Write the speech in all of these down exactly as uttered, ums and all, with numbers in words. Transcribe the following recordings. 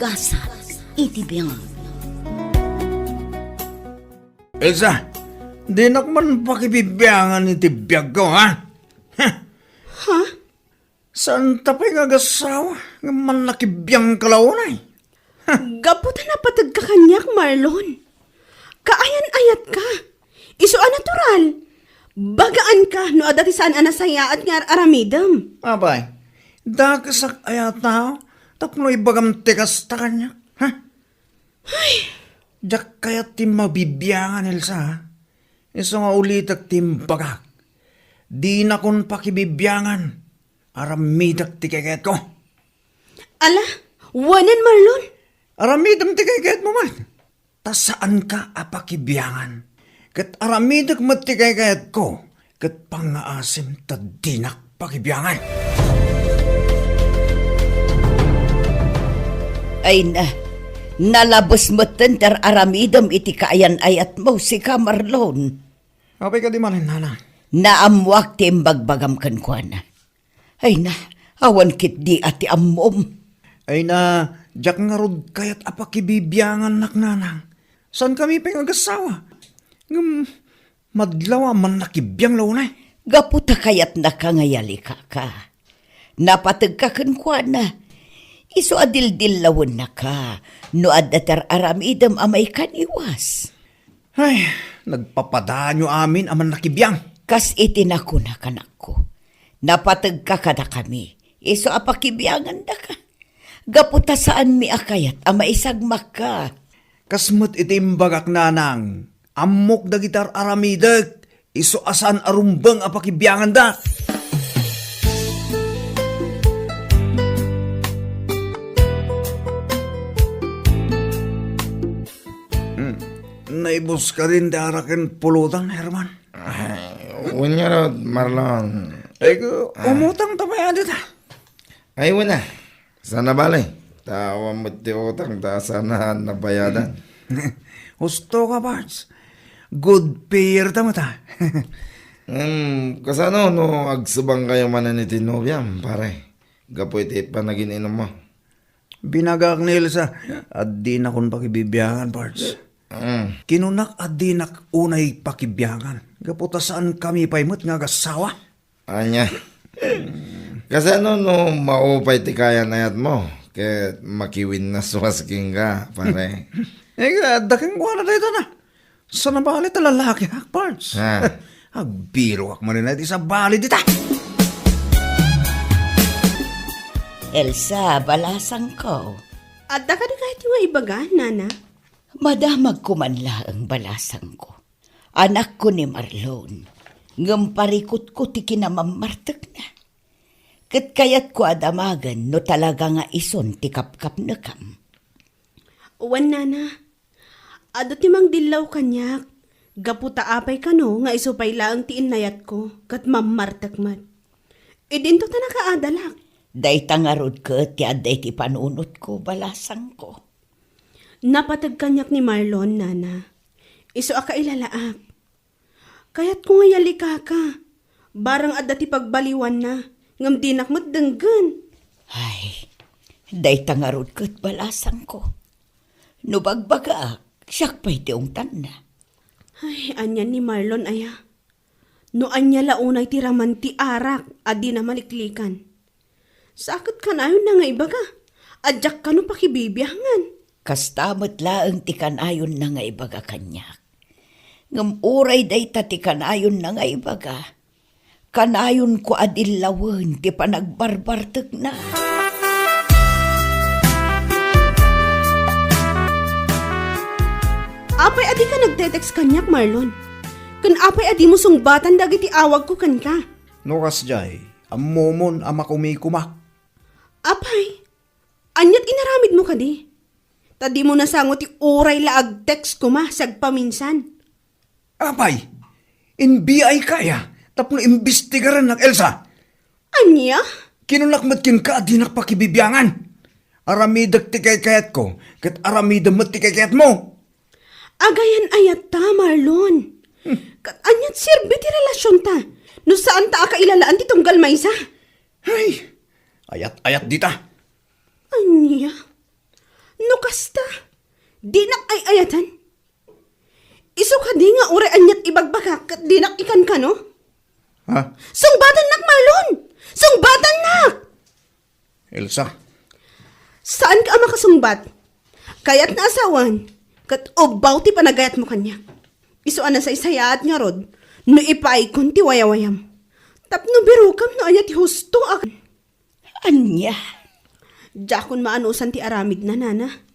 Basol iti biag. Elsa, dinak man pakibibiangan iti biagko, ha? Ha? Ha? Saan ta pay nga agasawa nga mannakibiang ka la unay? Gapu ta napategka kaniak, Marlon. Kaayan-ayatka. Isu a natural. Bagaanka no adda ti saan a nasayaat nga ar-aramidem. Apay, dakesak aya a tao tapno ibagam ti kasta kaniak, ha? Ay! Diak kayat ti mabibiangan, Elsa, ha? Isu nga ulitek ti imbagak. Dinakon pakibibiangan. Aramidek ti kaykayatko. Ala, wen, Marlon? Aramidem ti kaykayatmo met. Ta saanka a pakibiangan. Ket aramidek met ti kaykayatko. Ket pangngaasim ta dinak pakibiangan. Ay na, nalabes metten ti ar-aramidem iti kaayan-ayatmo, sika, Marlon. Apay kadi manen, Nana? Naammoak ti imbagbagam kenkuana. Ay na, awan ketdi a ti ammom. Ay na, diak ngarud kayat a pakibibiangannak, Nanang. Saankami pay nga agasawa. Ngem, madlaw a mannakibiang la unay. Gapu ta kayatnaka nga yalikaka. Napategka kenkuana. Isu a dildillawennaka no adda ti ar-aramidem a maikaniwas. Ay, nagpapadaanyo amin a mannakibiang. Kas iti nakunak, anakko, napategka kadakami, isu a pakibiangandaka. Gapu ta saanmi a kayat a maisagmakka. Kas met iti imbagak, Nanang, ammok dagiti ar-aramidek, isu a saan a rumbeng a pakibiangandak. Hmm. Naibuska din ti araken pulutan, Herman. Ay, wen ngarud, Marlon. Ay, ku-, Ah. Umutang ta pay dita. Ay, wen a. Saan a bale. Ta awan met ti utang ta saan a nabayadan. Husto ka, Pards. Good payer ta met a. Hmm, kasano no agsubangkayo manen iti nobiam, pare? Gapu iti panagin-inummo. Binagak ni Elsa, a dinakon pakibibiangan, Pards. Mm. Kinunak a dinak unay pakibiangan. Gapu ta saankami pay met nga agasawa. Ania? Kasano no maupay ti kaayan-ayatmo ket makiwinnaswas kenka, pare? Eh, adda kenkuana dayta na. Saan a bale ta lalakiak, Pards. Ha? Agbirok manen a di sabali dita. Elsa, balasangko. Adda kadi kayatyo nga ibaga, Nana? Madamagko man laeng, balasangko. Anakko ni Marlon, ngem parikutko ti kinamammartekna. Ket kayatko a damagen no talaga nga isun ti kapkapnekam. Wen, Nana. Adu ti mangdillaw kaniak, gapu ta apay kano nga isu pay laeng ti innayatko ket mammartek met. Idinto ta nakaadalak. Dayta ngarud ket ti adda iti panunotko, balasangko. Napateg kaniak ni Marlon, Nana. Isu a kailalaak. Kayatko nga yalikaka. Barang adda ti pagbaliwanna, ngem dinak met denggen. Ay, dayta ngarud ket balasangko. No bagbagaak, siak pay ti ungtanna. Ay, anian ni Marlon aya? No ania la unay ti raman ti arak a dina maliklikan. Sa ket kanayonna nga ibaga, a diak kano pakibibiangan. Kasta met laeng ti kanayonna nga ibaga kaniak. Ngem uray dayta ti kanayonna nga ibaga, kanayonko a dillawen ti panagbarbartekna. Apay a dika nagte-text kaniak, Marlon? Ken apay a dimo sungbatan dagiti awagko kenka? No kasdiay, ammomon a makumikumak. Apay, aniat inaramidmo kadi? Ta dimo nasango ti uray la ag-text koma sagpaminsan. Apay, inbiay ka aya tapno imbestigarannak, Elsa? Ania? Kinunak met kenka a dinak pakibibiangan. Aramidek ti kaykayatko, ket aramidem met ti kaykayatmo. Agayan-ayatta, Marlon. Hmm. Ket aniat serbi ti relasionta no saanta a kailalaan ti tunggal maysa? Ay, ayat-ayat dita. Ania? Basta, dinak ay-ayaten. Isu kadi nga uray aniat ibagbagak ket dinak ikankano? Ha? Sungbatennak, Marlon! Sungbatennak! Elsa. Saanka a makasungbat. Kayatna a sawen, ket ubbaw ti panagayatmo kaniak. Isu a nasaysayaat ngarud no ipaikon ti wayawayam. Tapno birokam no ania ti husto a Ania? Diakon maanusan ti aramidna, nana.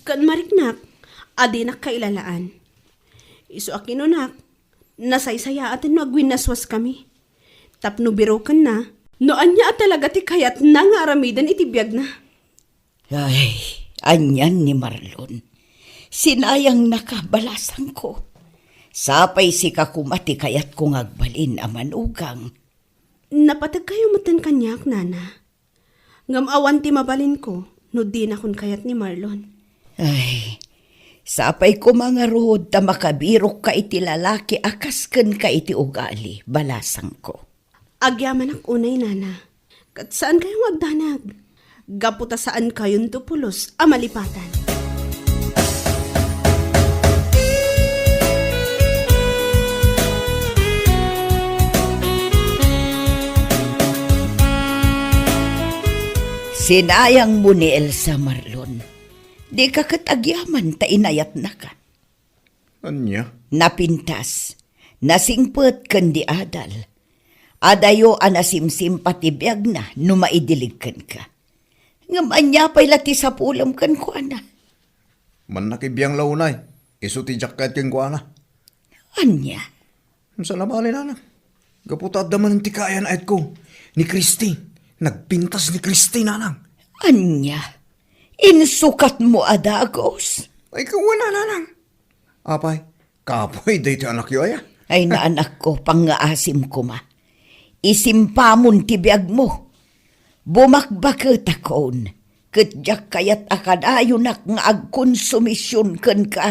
Ket mariknak a dinak kailalaan. Isu a kinunak, nasaysayaaten no agwinnaswaskami. Tapno birokenna, no ania a talaga ti kayatna nga aramiden iti biagna. Ay, anian ni Marlon. Sinayangnaka, balasangko. Sapay sika koma ti kayatko nga agbalin a manugang. Napategkayo metten kaniak, nana. Ngem awan ti mabalinko no dinakon kayat ni Marlon. Ay, sapay koma ngarud ta makabirokka iti lalaki a kas kenka iti ugali, balasangko. Agyamanak unay, nana. Ket saankayo nga agdanag. Gapu ta saankayonto pulos a malipatan. Sinayangmo ni Elsa, Marlon. Dika ket agyaman ta inayatnaka. Ania? Napintas, nasingpet ken di adal. Adayo a nasimsimpa ti biagna no maidilig kenka. Ngem ania pay la ti sapulem kenkuana? Mannakibiang la unay, isu ti diak kayat kenkuana. Ania? Saan a bale, nanang. Gapu ta adda manen ti kaayan-ayatko ni Christy. Nagpintas ni Christy, nanang. Ania? Insukatmo a dagus? Ay, kawana, nanang. Apay, kapoy daytoy anakyo aya? Ay, naanakko, pangngaasim koma. Isimpamon ti biagmo. Bumakbaketakon, ket diak kayat a kanayonak nga agkonsumision kenka.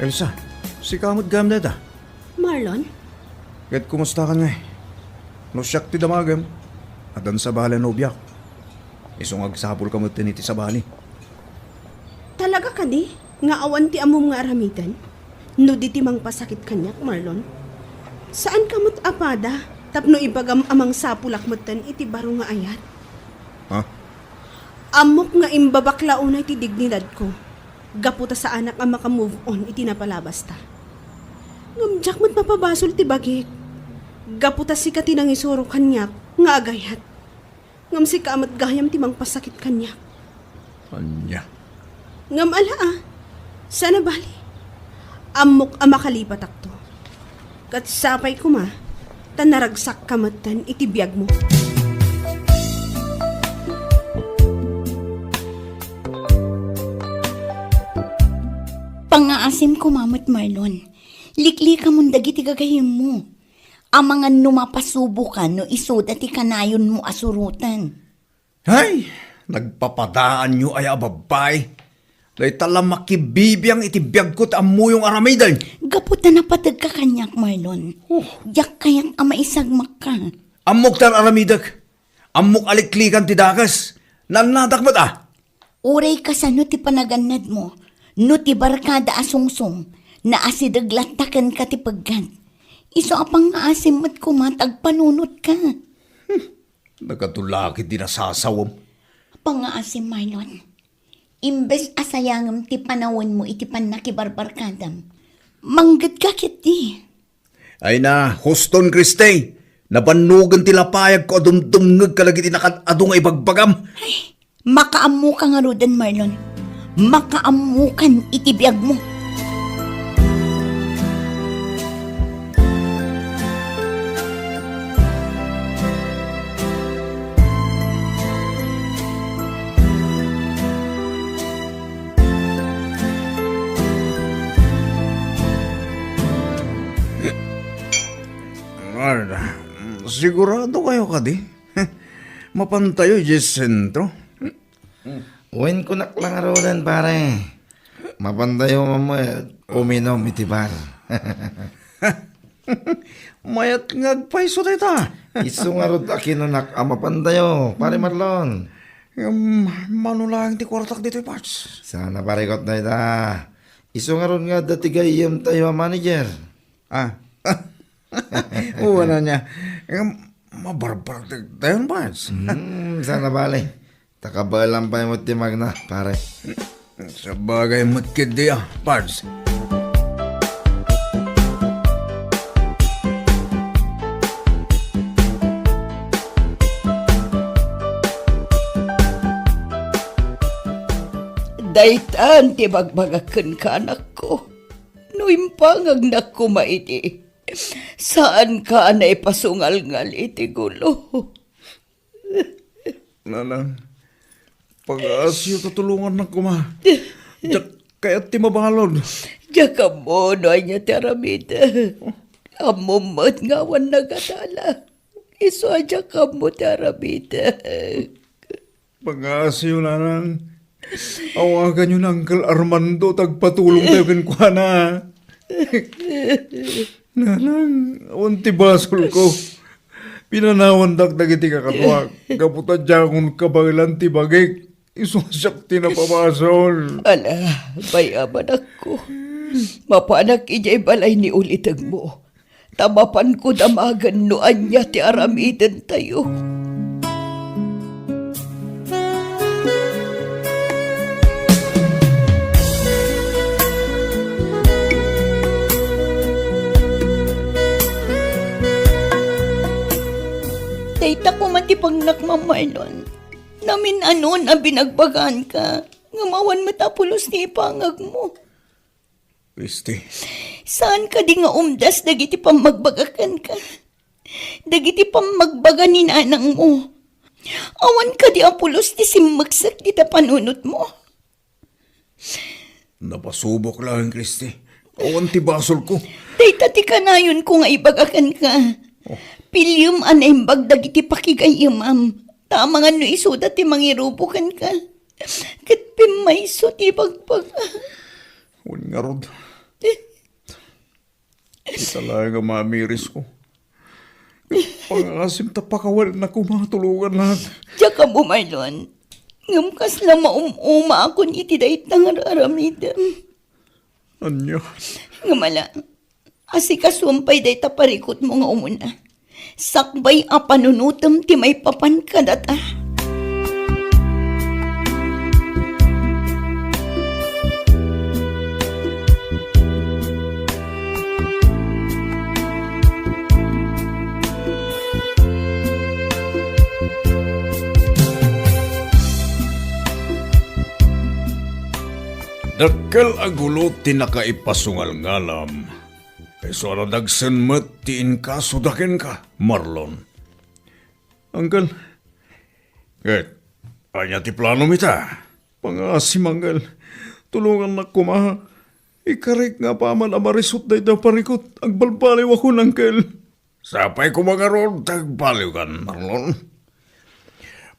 Elsa, sika met gayam dayta? Marlon? Ket kumustakan ngay? No siak ti damagem, addan sabali a nobiak. Isu nga agsapulka metten iti sabali. Talaga kadi nga awan ti ammom nga aramiden? No di ti mangpasakit kaniak, Marlon? Saanka met a pada tapno ibagam a mangsapulak metten iti baro nga ayat? Ha? Ammok nga imbabakla unay ti dignidadko gapu ta saanak a maka-move on iti napalabasta. Ngem diak met mapabasol ti bagik gapu ta sika ti nangisuro kaniak nga agayat. Ngem sika met gayam ti mangpasakit kaniak. Ania? Ngem ala a, saan a bali. Ammok a makalipatakto. Ket sapay koma, ta naragsakka metten iti biagmo. Pangngaasim koma met, Marlon. Liklikamon dagiti gagayyemmo. Amangan no mapasuboka no isuda ti kanayonmo a suroten. Hay, nagpapadaanyo aya a babbai. Dayta la makibibiang iti biagko ti ammoyo nga aramiden. Gapu ta napategka kaniak, Marlon. Oh. Diak kayat a maisagmakka. Ammok ta aramidek. Ammok a liklikan ti dakes. Nannadak met a. Uray kasano ti panagannadmo, no ti barkada a sungsong, naasideg latta kenka ti peggat. Isu a pangngaasim met koma ta agpanunotka. Hmm, nagadu la ket di nasasawem. Pangngaasim, Marlon. Imbes a sayangem ti panawenmo iti pannakibarbarkadam, manggetka ketdi. Ay na, huston, Kriste, nabannogen ti lapayagko a dumdumngegka dagiti nakaad-adu nga ibagbagam. Ay, makaammoka ngaruden, Marlon. Makaammokan iti biagmo. Arda, sigurado kayo kadi? Mapantayo idiay sentro? Wen, kunak la ngaruden, pare. Mapantayo met uminom iti bar. Mayat nga agpayso dayta. Isu ngarud a kinunak a mapantayo, pare Marlon. Ngem, mano laeng ti kuartak ditoy, Pads? Saan a parikut dayta. Isu ngarud nga adda ti gayyemtayo a manager. Ah. Wen ania. Ngem, mabarbartek dayon, Pads. Hmm, saan a bale. Ta kabaelan pay met ti magna, pare. Sabagay met ketdi, ah, Pads. Daytan ti bagbagak kenka, anakko. No impangagnak koma idi, saanka a naipasungalngal iti gulo. Nanang, pagaasiyo ta tulongannak koma. Diak kayat ti mabalud. Diak ammo no ania ti aramidek. Ammom met nga awan nagatala. Isu a diak ammo ti aramidek. Pagaasiyo, Nanang. Awaganyo ni Uncle Armando ta agpatulongtayo kenkuana. Nanang, awan ti basolko. Pinanawandak dagiti kakaduak gapu ta diakon kabaelan ti bagik. Isu a siak ti napabasol. Ala, bay-am, anakko. Mapanak idiay balay ni ulitegmo. Ta mapanko damagen no ania ti aramidentayo. Dayta koma ti pangnak, Ma'am Marlon. Namin-anon a binagbaganka, ngem awan met a pulos ti ipangagmo. Christy. Saan kadi nga umdas dagiti pammagbagak kenka? Dagiti pammagbaga ni nanangmo? Awan kadi a pulos ti simmeksek dita panunotmo? Napasubok laeng, Christy. Awan ti basolko. Dayta ti kanayonko nga ibaga kenka. Oh. Piliem a naimbag dagiti pakigayyemam. Ta amangan no isuda ti mangirubo kenka. Ket pimmayso ti ibagbaga. Wen ngarud. Ita laeng a mamirisko. Pangaasim ta pakawennak koma a tulongannak. Diak ammo, Marlon. Ngem kasla maum-umaakon iti dayta nga ar-aramidem. Ania? Ngem ala, asikasuem pay dayta parikutmo nga umuna. Sakbay a panunotem ti maipapan kadata. Dakkel a gulo ti nakaipasungalngalam. Isu a nadagsen met ti inkasoda kenka, Marlon. Uncle. Ket, ania ti planom ita? Pangaasim, Uncle. Tulongannak koma. Ikarik nga apaman a marisut dayta parikut. Agbalbaliwakon, Uncle. Sapay koma ngarud ta agbaliwkan, Marlon.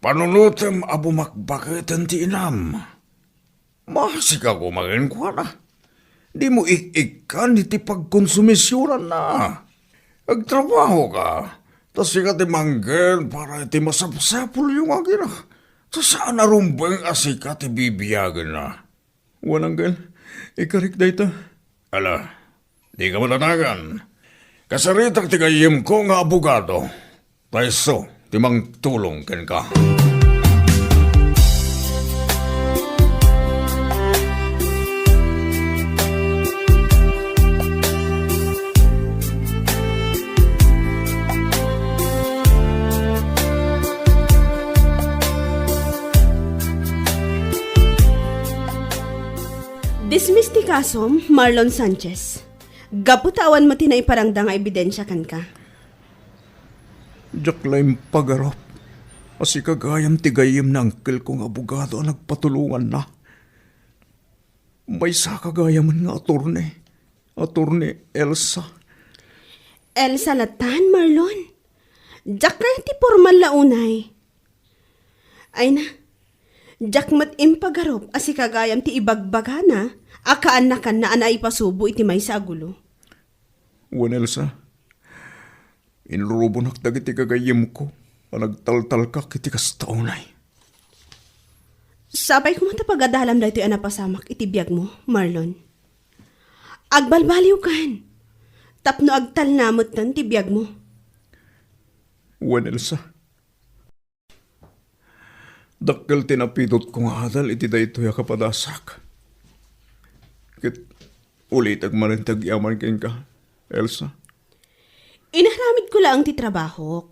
Panunotem a bumakbaketen ti inam. Maasika koma kenkuana. Dimo ik-ikkan iti pagkonsumisionanna. Agtrabahoka, ta sika ti mangngeg para iti masapsapulyo nga agina. Ta saan a rumbeng a sika ti bibiagenna. Wen, Uncle, ikarik dayta. Ala, dika madanagan. Kasaritak ti gayyemko nga abogado. Ta isu ti mangtulong kenka. Dismiss ti kasom, Marlon Sanchez. Gapu ta awan met ti naiparangda nga ebidensia kenka. Diak la impagarup a sika gayam ti gayyem ni angkelko nga abogado a nagpatulonganna. Maysaka gayamen nga atorne, Atorne Elsa. Elsa latan, Marlon. Diak kayat ti pormal la unay. Ay na, diak met impagarup a sika gayam ti ibagbagana a kaannakanna a naipasubo iti maysa a gulo. Wen, Elsa, inrurubonak dagiti gagayyemko a nagtaltalkak iti kasta unay. Sapay koma ta pagadalam daytoy a napasamak iti biagmo, Marlon. Agbalbaliwkan tapno agtalna metten ti biagmo. Wen, Elsa. Dakkel ti napidutko nga adal iti daytoy a kapadasak. Ket ulitek manen ti agyaman kenka, Elsa. Inaramidko laeng ti trabahok.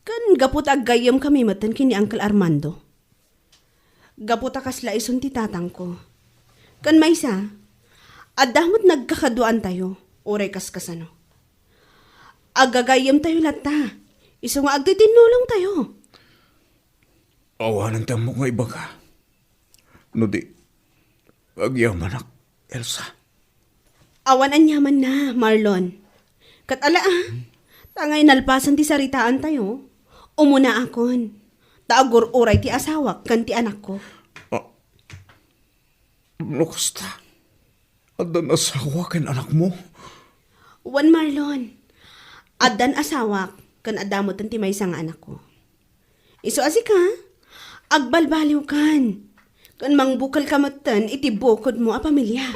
Ken gapu ta aggayyemkami metten ken ni Uncle Armando. Gapu ta kasla isun ti tatangko. Ken maysa, adda met nagkakaduaantayo, uray kaskasano. Agagayyemtayo latta, isu nga agtitinnulongtayo. Awanen ti ammok nga ibaga. No di, agyamanak, Elsa. Awan aniamanna, Marlon. Ket ala, a, ta ngay nalpasen ti saritaantayo, umunaakon, ta agur-uray ti asawak ken ti anakko. Ah, no kasta, addan asawa ken anakmo? Wen, Marlon. Addan asawak ken adda metten ti maysa nga anakko. Isu a sika, agbalbaliwkan, ken mangbukelka metten iti bukodmo a pamilia.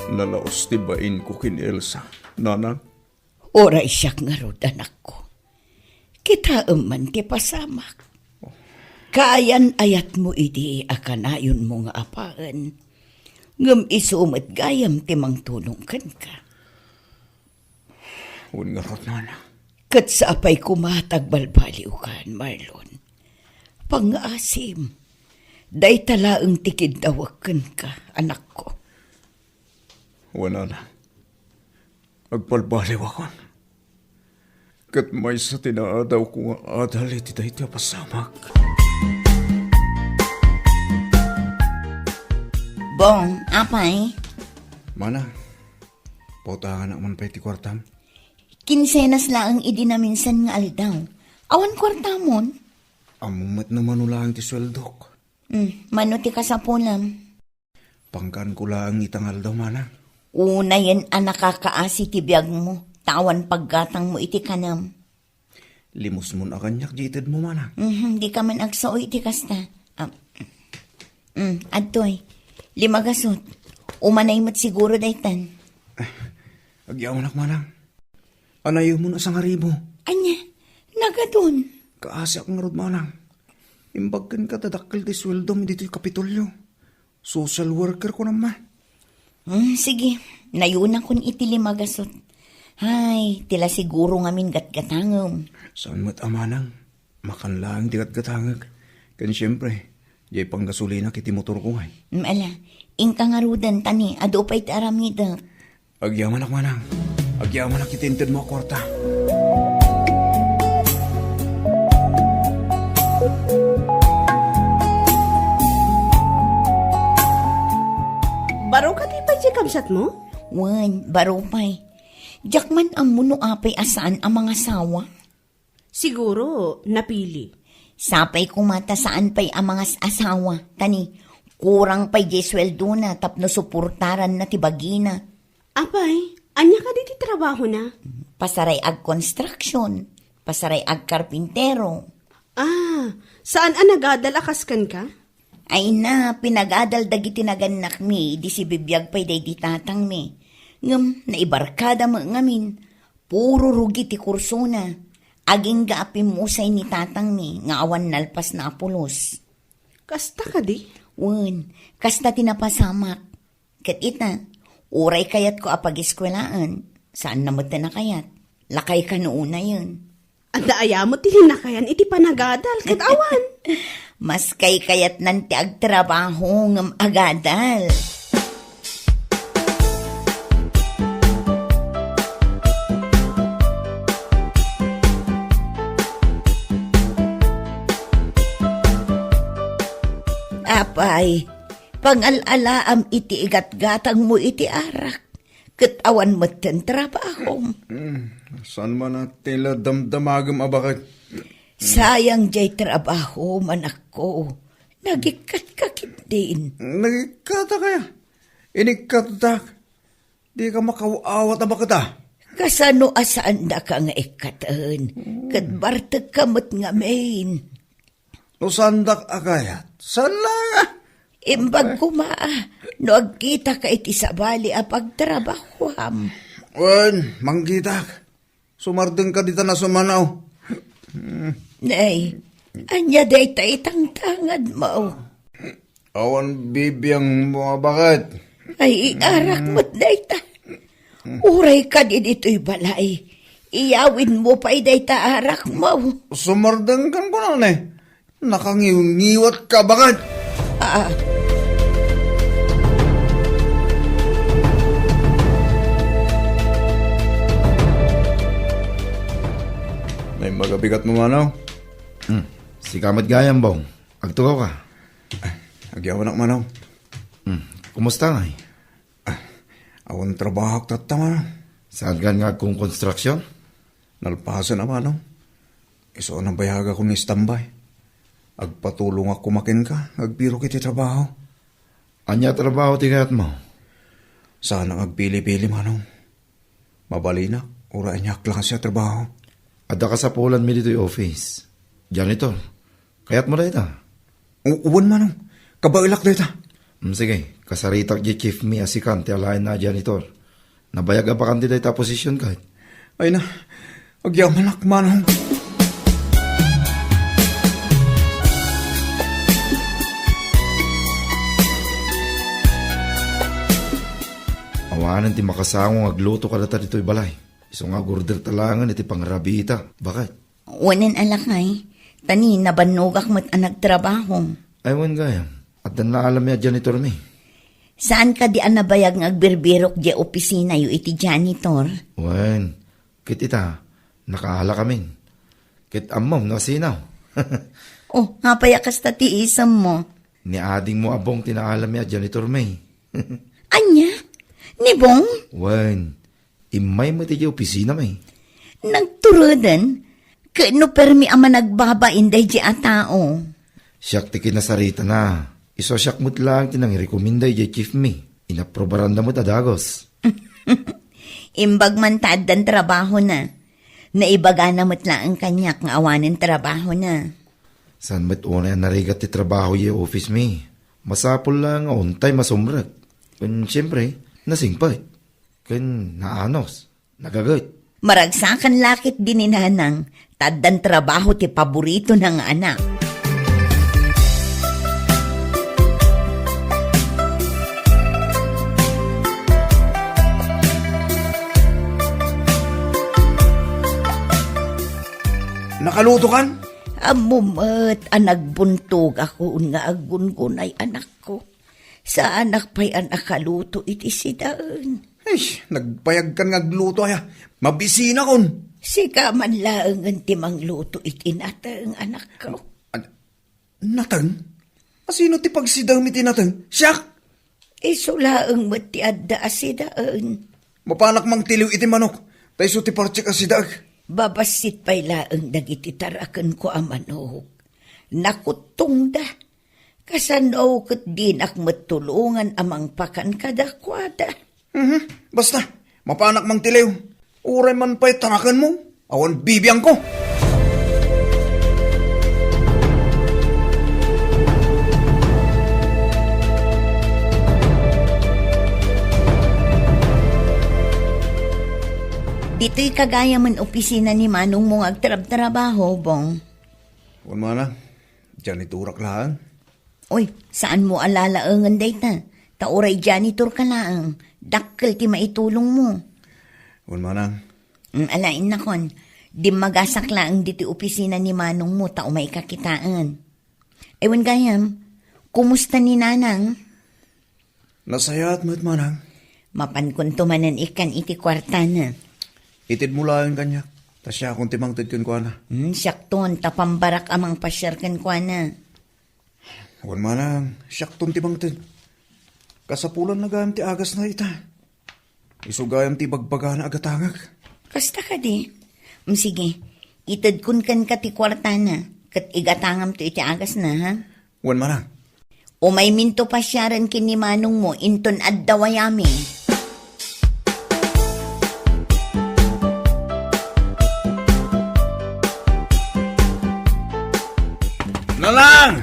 Nalaus ti bainko ken Elsa, Nanang. Uray siak ngarud, anakko. Kitaem man ti pasamak. Kaayan-ayatmo idi a kanayonmo nga apaen, ngem isu met gayam ti mangtulong kenka. Wen ngarud, Nana. Ket sapay koma ta agbalbaliwkan, Marlon. Pangngaasim, dayta laeng ti kiddawek kenka, anakko. Wen, Nana. Agbalbaliwakon. Ket maysa ti naadawko nga adal iti daytoy a pasamak. Bong, apay? Mana, pautanganak man pay ti kuartam? Kinsenas laeng idi naminsan nga aldaw. Awan kuartamon? Ammom met no mano laeng ti sueldok. Hmm, mano ti kasapulam? Pangkaanko laeng ita nga aldaw, Manang. Unayen a nakakaasi ti biagmo, ta awan paggatangmo iti kanam. Limosmon a kaniak di itedmo, Manang. Mhm, dika man agsao iti kasta. Ah, mm, adtoy. Lima gasut. Umanay met siguro daytan. Agyamanak, Manang. Anayemon a sangaribu. Ania? Nagadun. Kaasiak ngarud, Manang. Imbag kenka ta dakkel ti sueldom ditoy Kapitolyo. Social worker ko naman. Hmm, sige. Nayunakon iti lima gasut. Hay, ti la siguro ngamin gatgatangem. Saan met a, Manang? Makan laeng ti gatgatangek. Ken siempre, jay panggasolinak iti motorko ngay. Mm, ala, inka ngaruden, ta ni, adu pay ti aramidek. Agyamanak, Manang. Agyamanak iti intedmo a kuarta. Baro kadi pay ti kabsatmo? Wen, baro pay. Diak man ammo no apay a saan a mangasawa. Siguro, napili. Sapay koma ta saan pay a mangas-asawa, ta ni, kurang pay jay sueldona tapno suportaranna ti bagina. Apay, ania kadi ti trabahona? Pasaray agkonstruksion, pasaray agkarpintero. Ah, saan a nagadal a kas kenka? Ay na, pinagadal dagiti nagannakmi, idi sibibiag pay daydi tatangmi. Ngem naibarkada met ngamin, puro rugi ti kursona. Agingga a pimmusay ni tatangmi nga awan nalpasna a pulos. Kasta kadi? Wen, kasta ti napasamak. Ket ita, uray kayatko a pagiskuelaen, saanna met ti nakayat. Lakay kano unayen. Adda aya met ti linnakayan iti panagadal ket awan. Maskay kayatnan ti agtrabaho ngem agadal. Apay, Pangal-alaam iti igatgatangmo iti arak, ket awan metten trabahom. Hmm, saan man a ti la damdamagem a baket? Sayang jay trabahom, anakko. Nagikkatka ketdin. Nagikkatak aya? Inikkatak. Dika makaw-awat a baket a. Kasano a saandaka nga ikkaten? Ket bartekka met ngamin. No saandak a kayat, saan laeng a? Imbag koma a, no agkitaka iti sabali a pagtrabahuam. Wen, mangkitak. Sumardengka dita nasumanaw. Nay, ania dayta itangtangad mo? Awan bibiang mo a baket. Ay, arak met dayta. Uray kadi ditoy balay, iyawidmo pay dayta arak mo. Sumardengkan ko na, ne. Nakangiwngiwat ka, baket. Ah. Nay, magabigat mo, Manong. Hmm. Sika met gayam, Bong. Agtugaw ka. Agyawanak, Manong. Hmm. Kumusta ngay? Ah, awan trabahok tatta, Manong. Saan kan nga agkonkonstruksyon? Nalpasen a, Manong. Isu a nabayagakon nga istambay. Agpatulongak koma kenka nga agbirok iti trabaho. Ania a trabaho ti kayatmo? Saanak nga agpili-pili, Manong. Mabalinak, uray ania a klase a trabaho. Adda kasapulanmi ditoy office. Janitor. Kayatmo dayta? U-, wen, Manong. Kabaelak dayta. Mm, sige, kasaritak di chief mi a sikan ti alaenna a janitor. Nabayag a bakante dayta a position ket. Ay na, agyamanak, Manong. Awanen ti makasango nga agluto kadata ditoy balay. Isu nga agorder ta laengen iti pangrabita. Baket? Wen, alakay, ta ni nabannogak met a nagtrabaho. Ay, wen gayam. Addan naalammi a janitor mi. Saan kadi a nabayag nga agbirbirok diay opisinayo iti janitor? Wen, ket ita, nakaala kamin. Ket ammom no asino? Oh, apay a kasta ti isemmo? Ni adingmo a Bong ti naalammi a janitor mi. Ania? Ni Bong? Wen, immay met idiay opisinami. Nagturuden? Ket no permi a managbabain daydiay a tao? Siak ti kinasaritana. Isu a siak met laeng ti nangirekomenda idiay chief mi. Inaprubaranda met a dagus. Imbag man ta addan trabahona. Naibagana met laeng kaniak nga awanen trabahona. Saan met unay a narigat ti trabaho idiay office mi? Masapul laeng nga untay masumrek. Ken siempre, nasingpet. Ken naanus, nagaget. Maragsakan la ketdi ni Nanang, ta addan trabaho ti paboritona nga anak. Nakalutokan? Ammom met a nagbuntogakon nga aggungunay, anakko. Saanak pay a nakaluto iti sidaen. Ay, nagbayagkan nga agluto aya. Mabisinakon. Sika man laengen ti mangluto iti nateng, anakko. An-, nateng? Asino ti pagsidaem iti nateng? Siak? Isu laeng met ti adda a sidaen. Mapanak mangtiliw iti manok, ta isu ti partik a sidaek. Babassit pay laeng dagiti tarakenko a manok. Nakuttongda. Kasano ket dinak met tulongan a mangpakan kadakuada? Mhm. Basta, mapanak mangtiliw. Uray man pay tarakenmo, awan bibiangko. Ditoy kagayamen opisina ni manongmo nga agtrabtrabaho, Bong? Wen, Manang. Janitorak laeng. Uy, saanmo a lalaengen dayta? Ta uray janitor ka laeng, dakkel ti maitulongmo. Wen, Manang. Mm, alaen nakon, dimmagasak laeng ditoy opisina ni manongmo ta umayka kitaen. Ay, wen gayam, kumusta ni Nanang? Nasayaat met, Manang. Mapankonto manen ikkan iti kuartana. Itedmo laeng kaniak, ta siakon ti mangted kenkuana. Hmm, siakton, ta pambarak a mangpasiar kenkuana. Wen, Manang, siakton ti mangted. Kasapulanna gayam ti agasna ita. Isu gayam ti ibagbagana a gatangek. Kasta kadi? Mm, sige. Itedkon kenka ti kuartana, ket igatangamto iti agasna, ha? Wen, manang. Umayminto pasiaren ken ni manongmo inton adda wayami. Nanang!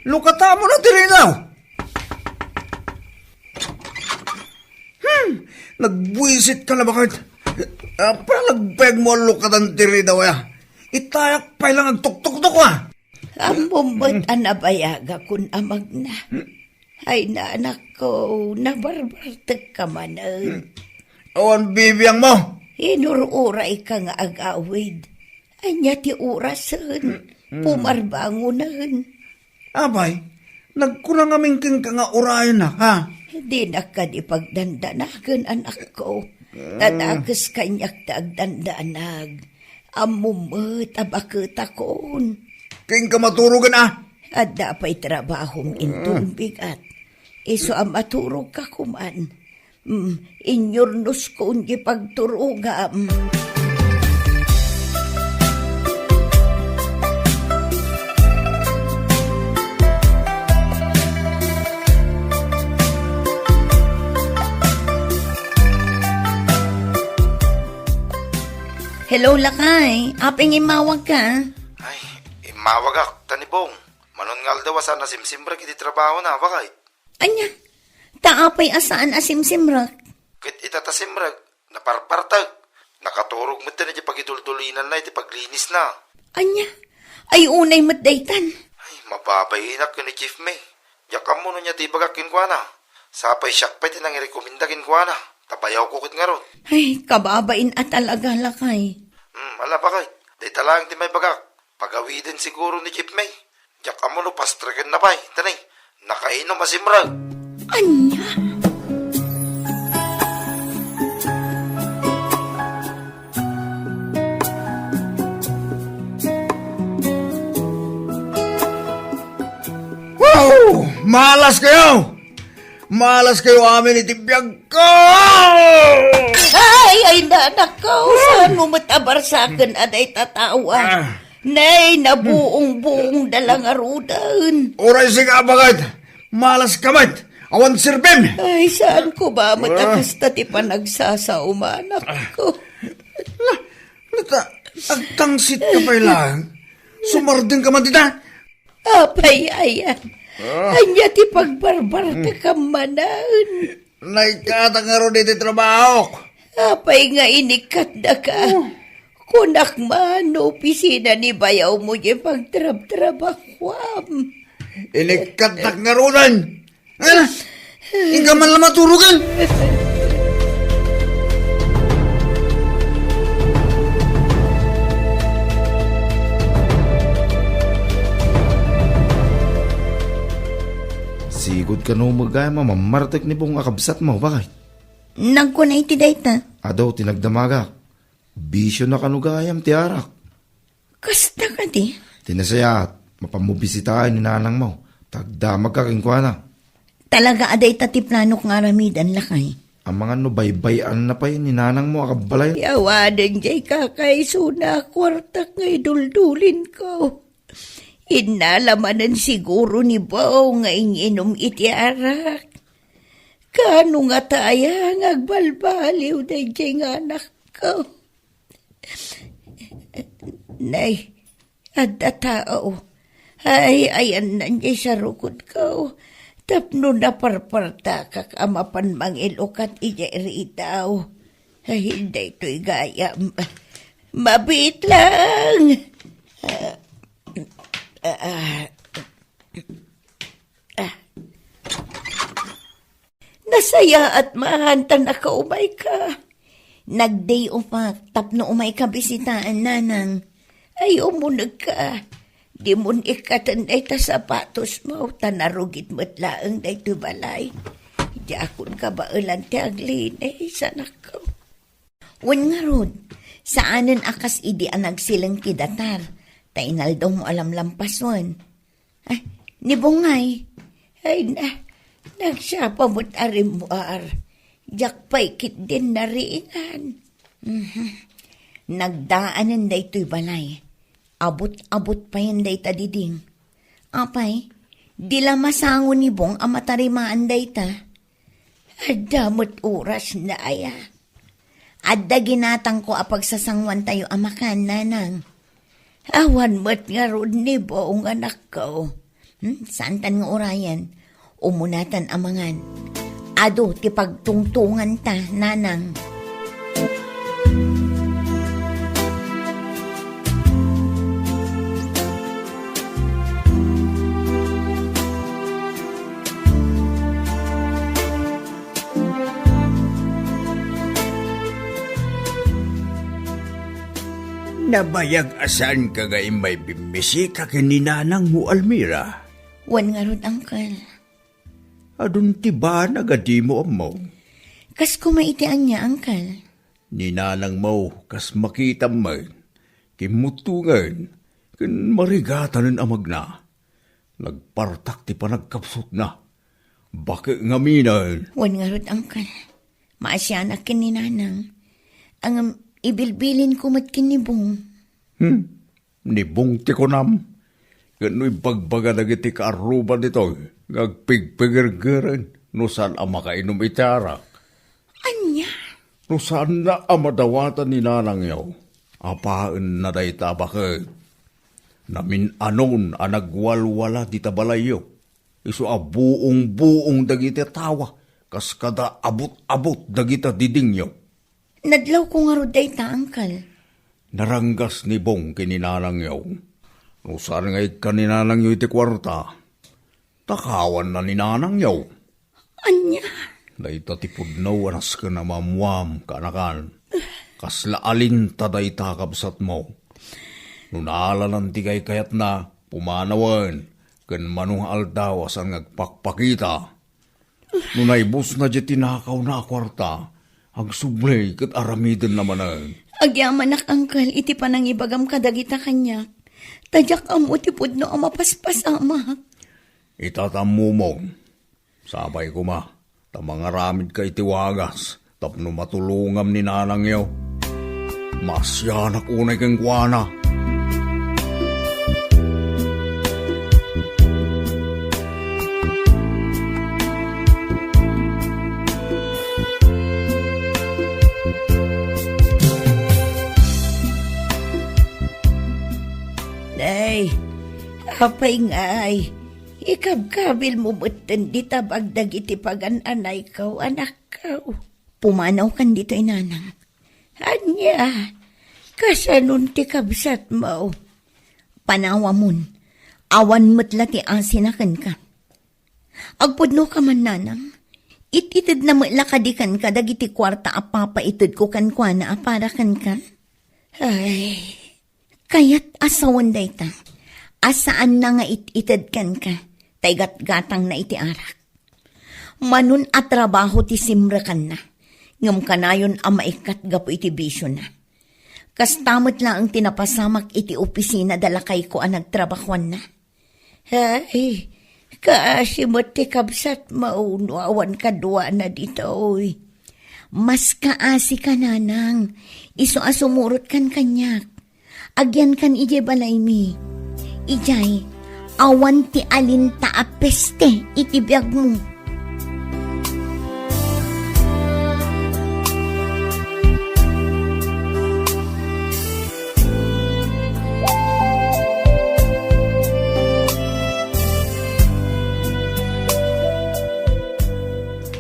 Lukatamo na ti ridaw! Hmm, nagbuisit ka na, baket? Apay nga nagpayag mo a lukatan ti ridaw, aya? Itayak pay lang agtuktuktok, ah. Ammom met a nabayagakon a magna. Ay, nanakko, nabarbartek ka manen. Hmm. Awan bibiang mo. Inur-uray ka nga agawid. Ania ti orasen? Hmm. Pumarbangonen. Apay, nagkuna ngamin kenka nga urayennak, ha? Dinak kadi pagdandanagen, anakko. Ta dakes kaniak ti agdandanag. Ammom met a baketakon. Kenka maturogen, a? Adda pay trabahom inton bigat. Isu a maturogka koman. Mm, inyurnoskon ti pagturogam. Hello, lakay. Apay nga immawagka? Ay, immawagak, ta ni Bong. Manon nga aldaw a saan a simsimrek iti trabahona, baket? Ania? Ta apay a saan a simsimrek? Ket ita ta simrek, naparpartek. Nakaturog met iti pagiduldulinanna iti paglinisna. Ania? Ay, unay met daytan. Ay, mababainak ken ni Chief May. Diak ammo no ania ti ibagak kenkuana. Sapay siak pay ti nangirekomenda kenkuana. Ta bayawko ket ngarud. Ay, kababain a talaga, lakay. Hmm, ala, baket. Dayta laeng ti maibagak. Pagawiden siguro ni Chief May. Diak ammo no pastreken na pay, tani, nakainom a simrek. Ania? Wow! Malas kayo! Malas kayo amin iti biag ko! Ay, ay, nanakko, saan mo met a barsaken a dayta tao, a? Ah. Nay, nabuong-buong da la ngaruden. Uray sika, baket. Malas ka met. Awan serbim. Ay, saan ko ba met a kasta ti panagsasaom, anakko? La, nata, agtangsit ka pay lang. Sumardeng ka man dita. Apay, aya. Ah. Ania ti pagbarbarta kammanan? Naikkatak ngarud iti trabahok. Apay nga inikkatdaka? Oh. Kunak man no opisina ni bayawmo diay pagtrabtrabahuam. Inikkatdak ngaruden. Ala, inka man la maturogen. Sigud kano met gayam a mammartek ni Bong a kabsatmo, baket? Nagkuna iti dayta. Adu ti nagdamagak. Bisio na kano gayam ti arak. Kasta kadi? Ti nasayaat, mapanmo bisitaen ni nanangmo. Ta agdamagka kenkuana. Talaga a dayta ti planok nga aramiden, lakay. Amangan no baybay-anna pay ni nanangmo a kabbalay. Awanen diay kakaisuna a kuartak nga iduldulinko. Innala manen siguro ni Bong nga inginom iti arak. Kaano ngata aya nga agbalbaliw daydiay nga anakko? Nay, adda tao. Ay, ayanna diay sarukodko. Tapno naparpartakak a mapan mangilukat idiay ridaw. Ay, daytoy gayam. Mabiit lang. Ah, ah, ah. Ah. Nasayaat man ta nakaumayka. Nag-day off-ak tapno umayka bisitaen, nanang. Ay, umunegka. Dimon ikkaten dayta sapatosmo, ta narugit met laeng daytoy balay. Diakon kabaelan ti aglinis, anakko. Wen ngarud, saanen a kas idi a nagsileng ti datar, ta inaldawmo a lamlampasen. Ay, ni Bong ngay. Ay na, Nagsapa met a rimmuar. Diak pay ketdin nariingan. Mhm. Nagdaanen daytoy balay. Abut-abut payen dayta diding. Apay, di la masango ni Bong a matarimaan dayta. Adda met orasna aya. Adda ginatangko a pagsasangoantayo a makan, nanang. Awan met ngarud ni Bong, anakko. Hmm, saantan nga urayen. Umunatan a mangan. Adu ti pagtungtunganta, nanang. Nabayag a saanka nga immay bimmisita ken ni nanangmo, Almira? Wen ngarud, Uncle. Adun ti banag a dimo ammo. Kas koma iti ania, Uncle? Ni nanangmo, kas makitam met, kimmuttongen, ken marigatanen a magna. Nagpartak ti panagkapsutna. Bake ngaminen. Wen ngarud, Uncle. Maasianak ken ni nanang. Ngem ibilbilinko met ken ni Bong. Hmm? Ni Bong ti kunam? Ken no ibagbaga dagiti kaarruba ditoy nga agpigpigergeren no saan a makainom iti arak. Ania? No saanna a madawatan ni nanangyo, apaenna dayta a baket. Namin-anon a nagwalwala dita balayyo. Isu a buong-buong dagiti tawa, kas kada abut-abut dagita didingyo. Nadlawko ngarud dayta, Uncle. Naranggas ni Bong ken ni nanangyo. No saan nga ikkan ni nanangyo iti kuarta, takawanna ni nanangyo. Ania? Dayta ti pudno a nasken a maammoam, kaanakan. Kasla alinta dayta, kabsatmo. No naalanan ti kaykayatna, pumanawen, ken mano nga aldaw a saan nga agpakpakita. No naibusna diay tinakawna a kuarta, agsubli ket aramidenna manen. Agyamanak, Uncle, iti panangibagam kadagita kaniak. Ta diak ammo ti pudno a mapaspasamak. Ita ta ammomon, sapay koma ta mangaramidka iti wagas tapno matulongam ni nanangyo. Maasianak unay kenkuana. Nay, apay ngay, ikabkabilmo metten ti tabag dagiti pagan-anayko, anakko. Pumanawkan ditoy, nanang. Ania, kasanon ti kabsatmo? Panawamon, awan met la ti asina kenka. Agpudnoka man, nanang. It-itedna met la kadi kenka dagiti kuarta a papaitedko kenkuana a para kenka? Ay, kayat a sawen dayta, a saanna nga it-ited kenka, ta igatgatangna iti arak. Manon a trabaho ti simrekanna, ngem kanayon a maikkat gapu iti bisiona. Kasta met laeng ti napasamak iti opisina da lakayko a nagtrabahoanna. Ay, kaasi met ti kabsatmo no awan kaduana ditoy. Mas kaasika, nanang, isu a sumurotkan kaniak. Agyankan idiay balaymi. Idiay, awan ti alinta a peste iti biagmo.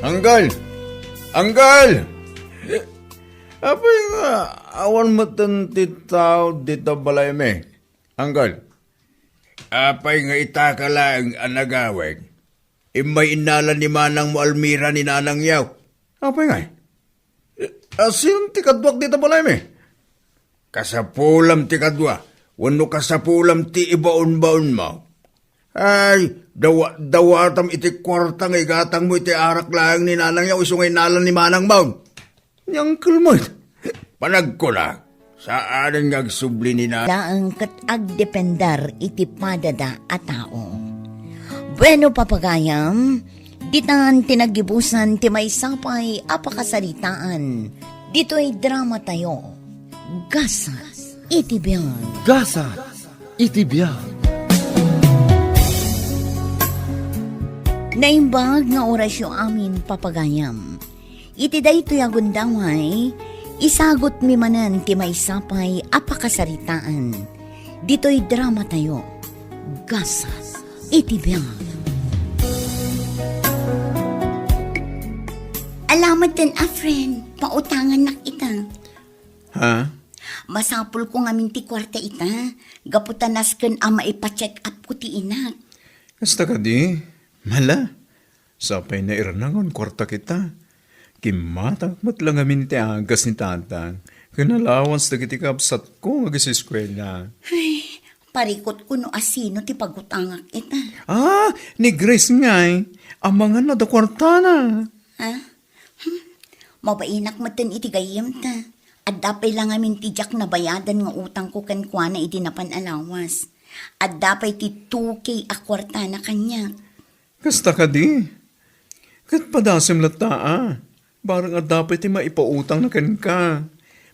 Anggal! Anggal! Eh, apay nga awan metten ti tao dita balaymi? Anggal, apay nga itaka laeng a nagawid? Immay innala ni manangmo Almira ni nanangyo. Apay ngay? Eh, a, sino ti kaduak dita balaymi? Kasapulam ti kadua, wenno kasapulam ti ibaonbaonmo. Ay, dawa-, dawatam iti kuarta nga igatangmo iti arak laeng ni nanangyo, isu nga innala ni manangmo. Ni Uncle Mart. Panagkunak, saanen nga agsubli ni na- Laeng ket agdepender iti padada a tao. Bueno, papagayam, Ditan ti naggibusan ti maysa pay a pakasaritaan. Ditoy drama tayo, Gasat iti Biag. Gasat iti Biag. Naimbag nga orasyo amin, papagayam. Iti daytoy a gundaway, isagutmi manen ti maysa pay a pakasaritaan. Ditoy drama tayo, Gasat iti Biag. Alamat ten a friend, pautangannak ita. Ha? Masapulko ngamin ti kuarta ita, gapu ta nasken a maipa-check up ko ti inak. Kasta kadi? Mala, sapay nairna nga awan kuartak ita. Kimmatak met la ngamin iti agas ni tatang ken allowance dagiti kabsatko nga agiseskuela. Ay, parikutko no asino ti pagutangak ita. Ah, ni Grace ngay. Amangan no adda kuartana. Ha? Hmm. Mabainak metten iti gayyemta. Adda pay la ngamin ti diak nabayadan nga utangko kenkuana idi napan a lawas. Adda pay ti two K a kuartana kaniak. Kasta kadi? Ket padasem latta a. Bareng adda pay ti maipautangna kenka.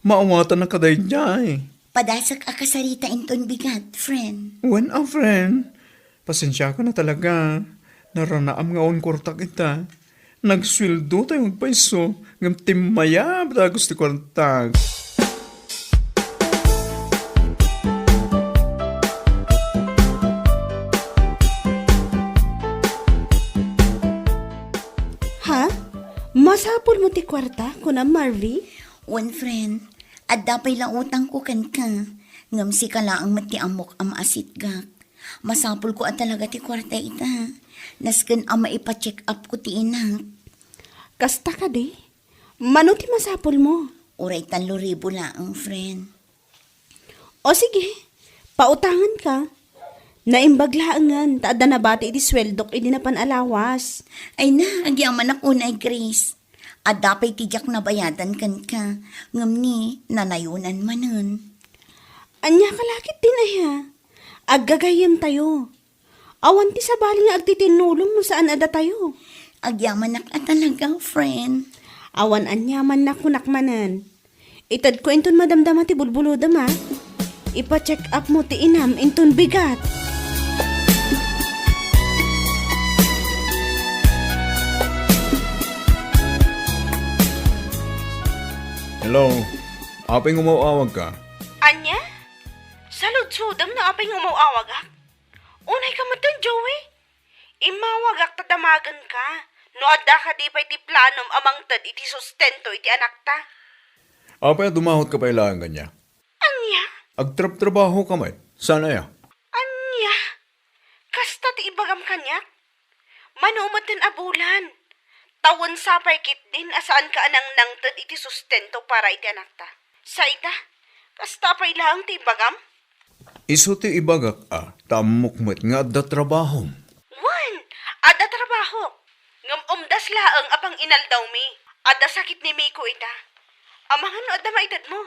Maawatanna kadaydiay. Padasek a kasarita inton bigat, friend. Wen a, friend. Pasensiakan a talaga. Naranaam nga awan kuartak ita. Nagsueldo tayo agpayso, ngem timmayab dagus ti kuartak. Ha? Masapulmo ti kuarta, kuna Marvy? Wen, friend. Adda pay la utangko kenka. Ngem sika laeng met ti ammok a maasitgak. Masapulko a talaga ti kuarta ita. Nasken a maipa-check up ko ti inak. Kasta kadi? Mano ti masapulmo? Uray tallo ribu laeng, friend. O sige, pautanganka. Naimbag laengen ta adda nabati iti sueldok idi napan a lawas. Ay na, agyamanak unay, Grace. Adda pay ti diak nabayadan kenka, ngem ni nanayonan manen. Ania ka la ketdin aya? Aggagayyemtayo. Awan ti sabali nga agtitinnulong no saan a datayo. Agyamanak a talaga, friend. Awan aniamanna kunak manen. Itedko inton madamdama ti bulbulodem a. Ipa-check up mo ti inam inton bigat. Hello. Apay nga umaw-awagka? Ania? Saludsodem no apay nga umaw-awagak? Unayka metten, Joey? Immawagak ta damagenka no adda kadi pay ti planom a mangted iti sustento iti anakta. Apay a dumahutka pay laeng kaniak? Ania? Agtrabtrabahoka met. Saan aya? Ania? Kasta ti ibagam kaniak? Mano metten a bulan. Ta wen sapay ketdin a saanka a nangnangted iti sustento para iti anakta. Sa ita, kasta pay laeng ti ibagam? Isu ti ibagak a, ta ammok met nga adda trabahom. Wen, adda trabahok. Ngem umdas laeng a panginaldawmi. Adda sakit ni Miko ita. Amangan no adda maitedmo.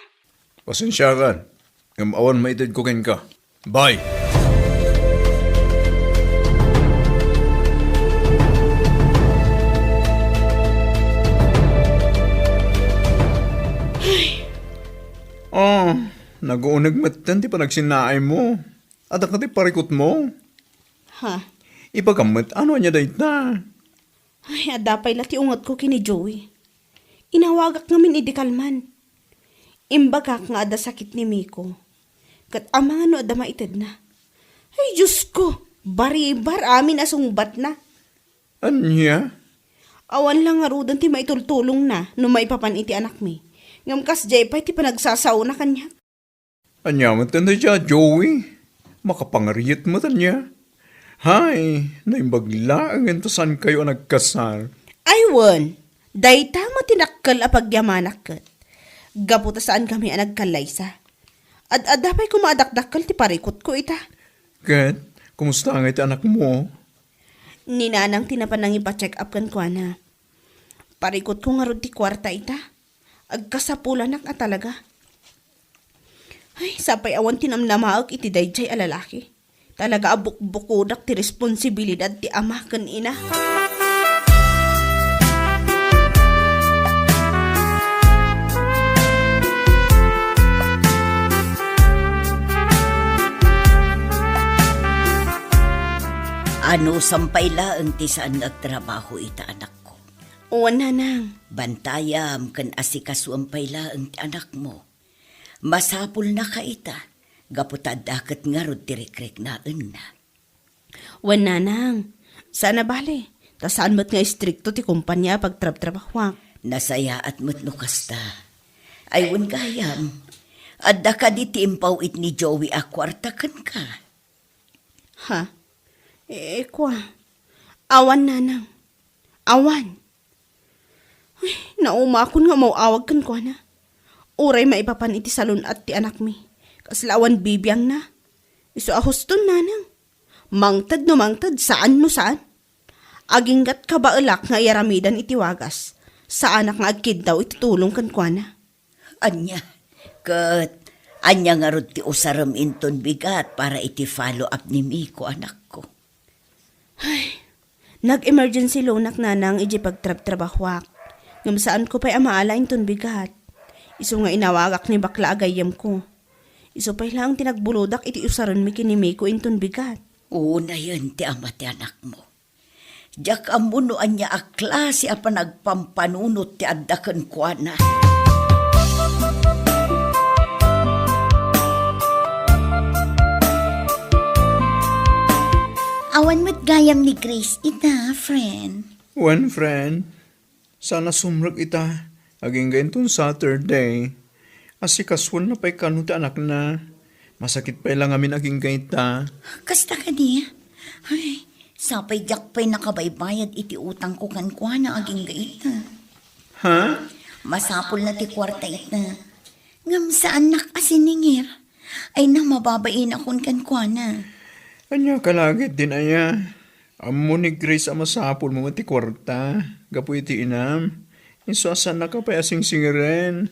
Pasensiakan, ngem awan maitedko kenka. Bye! Ay. Oh, naguuneg metten ti panagsinnaaymo. Adda kadi parikutmo? Ha? Ibagam met, ano ania dayta? Ay, adda pay la ti ungetko ken ni Joey. Inawagak ngamin idi kalman. Imbagak nga adda sakit ni Miko. Ket amangan no adda maitedna. Ay, Diosko! Baribar amin a sungbatna. Ania? Awan la ngaruden ti maitultulongna no maipapan iti anakmi. Ngem kasdiay pay ti panagsasaona kaniak. Ania met dayta, Joey? Makapangariet met ania? Hay, naimbag laengen ta saankayo a nagkasar. Ay wen, dayta met ti dakkel a pagyamanak ket. Gapu ta saankami a nagkallaysa. Ad-adda pay koma a dakdakkel ti parikutko ita. Ket, kumusta ngay ti anakmo? Ni Nanang ti napan nangipa-check up kenkuana. Parikutko ngarud ti kuarta ita. Agkasapulanak a talaga. Ay, sapay awan ti namnamaek iti daydiay a lalaki. Talaga a bukbukodak ti responsibilidad ti ama ken ina. Anusam pay laeng ti saan nga agtrabaho ita, anakko. Wen, nanang. Bantayam ken asikasuem pay laeng ti anakmo. Masapulnaka ita, gapu ta adda ket ngarud ti rikriknaenna. Wen, nanang. Saan a bale, ta saan met nga istrikto ti kompania a pagtrabtrabahoak. Nasayaat met no kasta. Ay, wen gayam, adda kadi ti impaw-it ni Joey a kuarta kenka? Ha? Eh, kua. Awan, nanang. Awan. Ay, naumakon nga umaw-awag kenkuana. Uray maipapan iti salun-at ti anakmi, kasla awan bibiangna. Isu a huston, nanang. Mangted no mangted, saan no saan. Aginggat kabaelak nga iyaramidan iti wagas. Saanak nga agkiddaw iti tulong kenkuana. Ania? Ket ania ngarud ti usarem inton bigat para iti follow-up ni Miko, anakko? Ay, nag-emergency loanak, nanang, idiay pagtrabtrabahoak. Ngem saanko pay a maala inton bigat. Isu nga inawagak ni bakla a gayyemko. Isu pay laeng ti nagbulodak iti usarenmi ken ni Miko inton bigat. Unayen ti ama ti anakmo. Diak ammo no ania a klase a panagpampanunot ti adda kenkuana. Awan met gayam ni Grace ita, friend. Wen, friend. Saan a sumrek ita, agingga inton Saturday. Asikasuenna pay kano ti anakna. Masakit pay la ngamin agingga ita. Kasta kadi? Ay, sapay diak pay nakabaybayad iti utangko kenkuana agingga ita. Ha? Masapulna ti kuarta ita. Ngem saannak a siningir. Ay, na, mababainak kenkuana. Ania ka la ketdin aya? Ammo ni Grace a masapulmo met ti kuarta gapu iti inam. Isu a saannaka pay a singsingiren.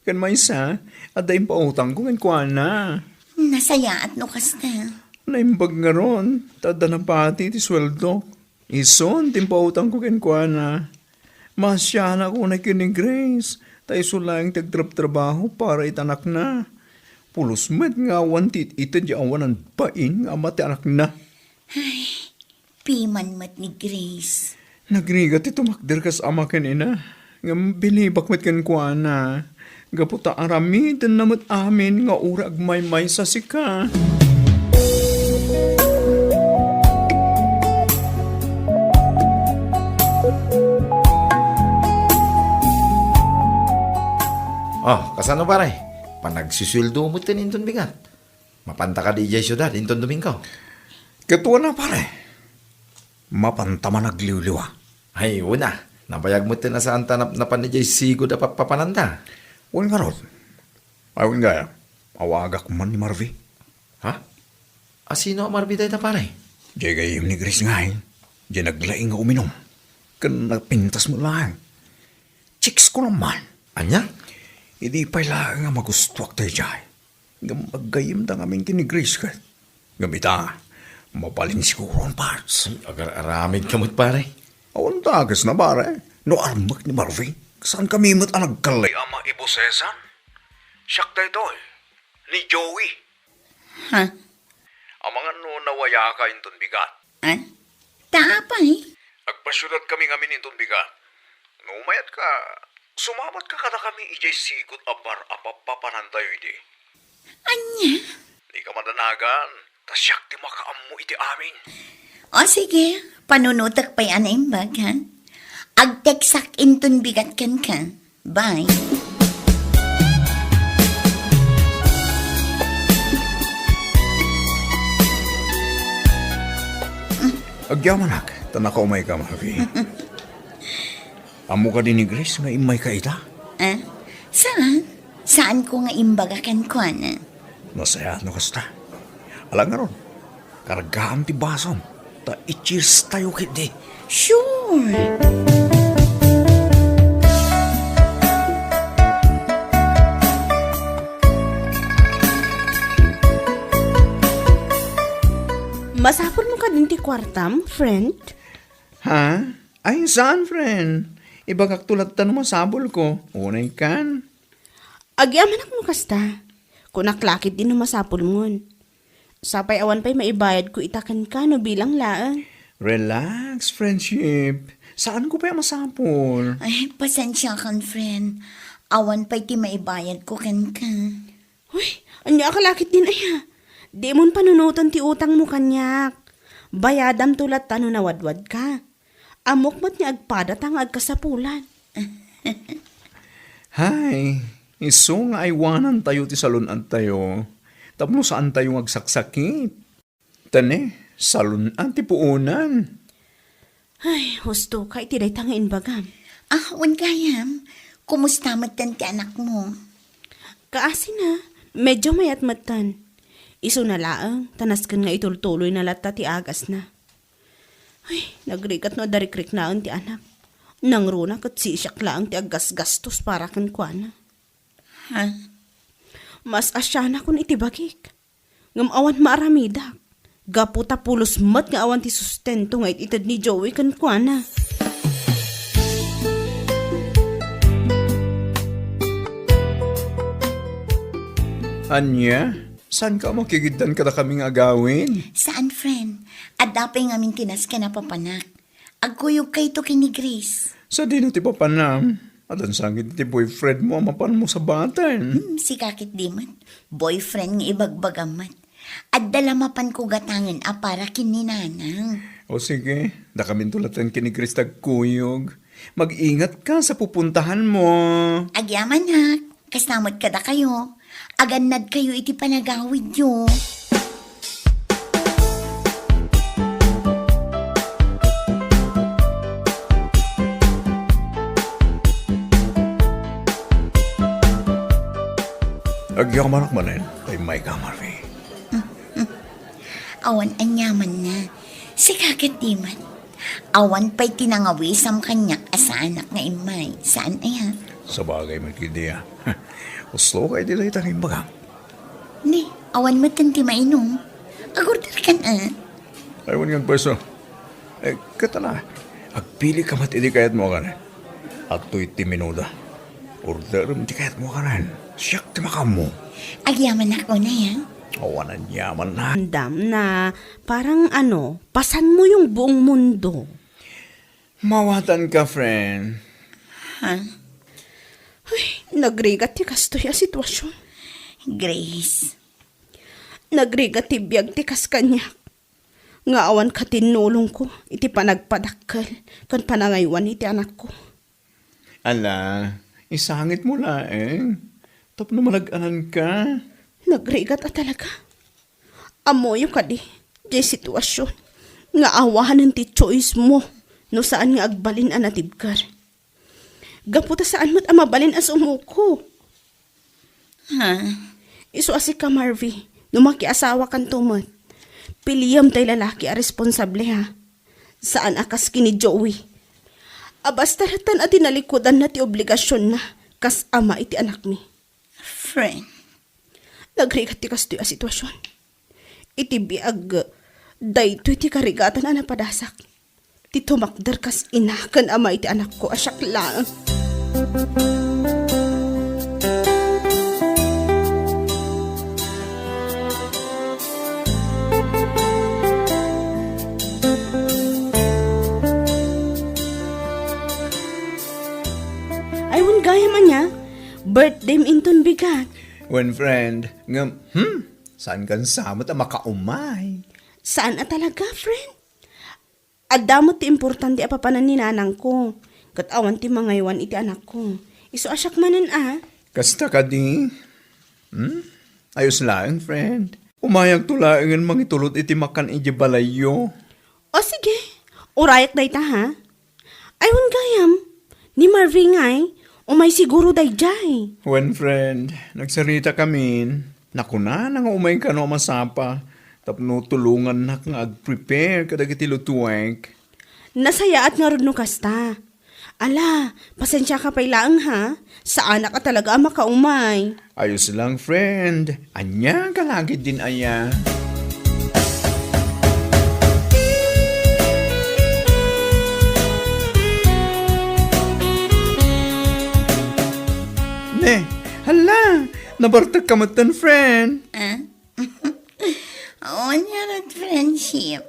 Ken maysa, adda impautangko kenkuana. Nasayaat no kasta. Naimbag ngarud, ta adda napati ti sueldok. Isun ti impautangko kenkuana. Maasianak unay ken ni Grace, ta isu laeng ti agtrabtrabaho para iti anakna. Pulos met nga awan ti it-ited ya awanan bain nga ama ti anakna. Ay, piman met ni Grace. Nagrigat ti tumakder kas ama ken ina, ngem bilibak met kenkuana. Gapu ta aramidenna met amin nga uray agmaymaysa sika. Ah, kasano, pare? Panagsusueldo met ken inton bigat. Mapanta kadi idiay siudad inton Domingo? Ket wen a, pare. Mapanta man agliwliwa. Ay, wen a. Nabayag met ti nasaanta napnapan idiay sigud a pappapananda. Wen ngarud. Ay, wen gayam. Awagak man ni Marvy. Ha? A, sino a Marvy dayta, pare? Diay gayyem ni Grace ngay. Diay naglaing nga uminum. Ken napintas met laeng. Chicks ko naman. Ania? Idi pay laeng a magustuak daydiay. Ngem aggayyemda ngamin ken ni Grace ket. Ngem ita, mabalin siguron, pards. Ay, agar-aramid ka met, pare. Awan dagesna, pare. No armek ni Marvin, saan kami met a nagkallay a maibosesan? Siak daytoy, ni Joey. Ha? Amangan no nawayaka inton bigat. Ah? Ta apay? Agpasiudad kami ngamin inton bigat. No umayatka, sumamatka kadakami idiay sigud a bar a pappapanantayo idi. Ania? Dika madanagan, ta siak ti makaammo iti amin. O sige, panunotek pay a naimbag, ha? Agteksak inton bigat kenka. Bye. Agyamanak, ta nakaumayka, Marvin. Ammo kadi ni Grace nga immayka ita? Ah, saan? Saanko nga imbaga kenkuana. Nasayaat no kasta. Ala ngarud, kargaam ti basom, ta i-cheers tayo ketdi. Sure! Masapul mo kadin ti kuartam, friend? Ha? Ay, saan, friend? Ibagakto latta no masapul ko. Unay kan. Agyamanak no kasta. Kunak lakit din no masapul ngon. Sapay awan pay maibayad ko ita kenka no bilang laeng. Relax, friendship. Saanko pay a masapul. Ay, pasensiakan, friend. Awan pay ti maibayadko kenka. Uy, ania ka lakit din aya? Dimon panunoten ti utangmo kaniak. Bayadamto latta no nawadwadka. Ammok met nga agpadata nga agkasapulan. Hay, isu nga aywanantayo ti salun-adtayo tapno saantayo nga agsaksakit. Ta ne, salun-at ti puonan. Ay, husto ka iti dayta nga imbagam. Ah, wen gayam, kumusta metten ti anakmo? Kaasina, medyo mayat metten. Isuna laeng, ta nasken nga itultuloyna latta ti agasna. Ay, nagrigat no adda rikriknaen ti anak. Nangruna ket sisiak laeng ti aggasgastos para kenkuana. Ha? Mas asianakon iti bagik. Ngem awan maaramidak. Gapu ta pulos met nga awan ti sustento nga it-ited ni Joey kenkuana. Ania? Saanka a makigiddan kadakami nga agawid? Saan, friend. Adda pay ngamin ti nasken a papanak. Agkuyogkayto ken ni Grace. Sadino ti papanam? Addan sangit ti boyfriend mo a mapanmo sabaten. Hmm, sika ket di met. Boyfriend nga ibagbagam met. Adda la mapanko gatangen a para ken ni nanang. O sige, dakaminto latten ken ni Grace ti agkuyog. Mag-ingatka sa pupuntahanmo. Agyamanak, kasta met kadakayo. Agannadkayo iti panagawidyo. Agyamanak manen, ay may kamari. Awan aniamanna. Sika ket di met. Awan pay ti nangawisam kaniak a saanak nga immay. Saan aya? Sabagay met ket di a. Usto kay di dayta nga imbagam. Ni, awan metten ti mainum. Agorderkan a. Ay, wen nga agpwesto. Eh, ket ala, agpilika met idi kayatmo a kanen. Adtoy ti menuda. Orderem ti kayatmo a kanen. Siak ti makaammo. Agyamanak unay, a? Awan aniamanna. Andam na, parang ano, pasanmo yung buong mundo. Mawatanka, friend. Ha? Ay, nagrigat ti kastoy a sitwasyon. Grace. Nagrigat ti biag ti kas kaniak. Nga awan katinnulongko iti panagpadakkel ken panangaywan iti anakko. Ala, isangitmo laeng tapno manag-ananka. Nagrigat a talaga. Ammoyo kadi, diay sitwasyon nga awanen ti choice mo no saan nga agbalin a natibker. Gapu ta saan met a mabalin a sumuko. Ha? Isu a sika, Marvy, no makiasawakanto met, piliem tay lalaki a responsable, ha? Saan a kas ken ni Joey. A basta latta a tinalikudanna ti obligasionna kas ama iti anakmi. Friend. Nagrigat ti kastoy a sitwasyon. Iti biag, daytoy ti karigatan a napadasak. Ti tumakder kas ina ken ama iti anakko a siak laeng. Ay, wen gayam ania, birthdayem inton bigat. Wen, friend, ngem, hmm, saankan sa met a makaumay. Saan a talaga, friend? Adda met ti importante a papanan ni nanangko, ket awan ti mangaywan iti anakko. Isu a siak manen a. Kasta kadi? Hmm? Ayos laeng, friend. Umayakto laengen mangitulod iti makan idiay balayyo. O sige, urayak dayta, ha? Ay, wen gayam, ni Marvy ngay, umay siguro daydiay. Wen, friend, nagsaritakamin. Nakunana nga umay kano a masapa tapno tulongannak nga ag-prepare kadagiti lutuek. Nasayaat ngarud no kasta. Ala, pasensiaka pay laeng, ha? Saanak a talaga a makaumay. Ayos lang, friend. Ania ka lagid din aya? Ne, hala, nabartek ka metten, friend. Ah? Ania ret, friendship?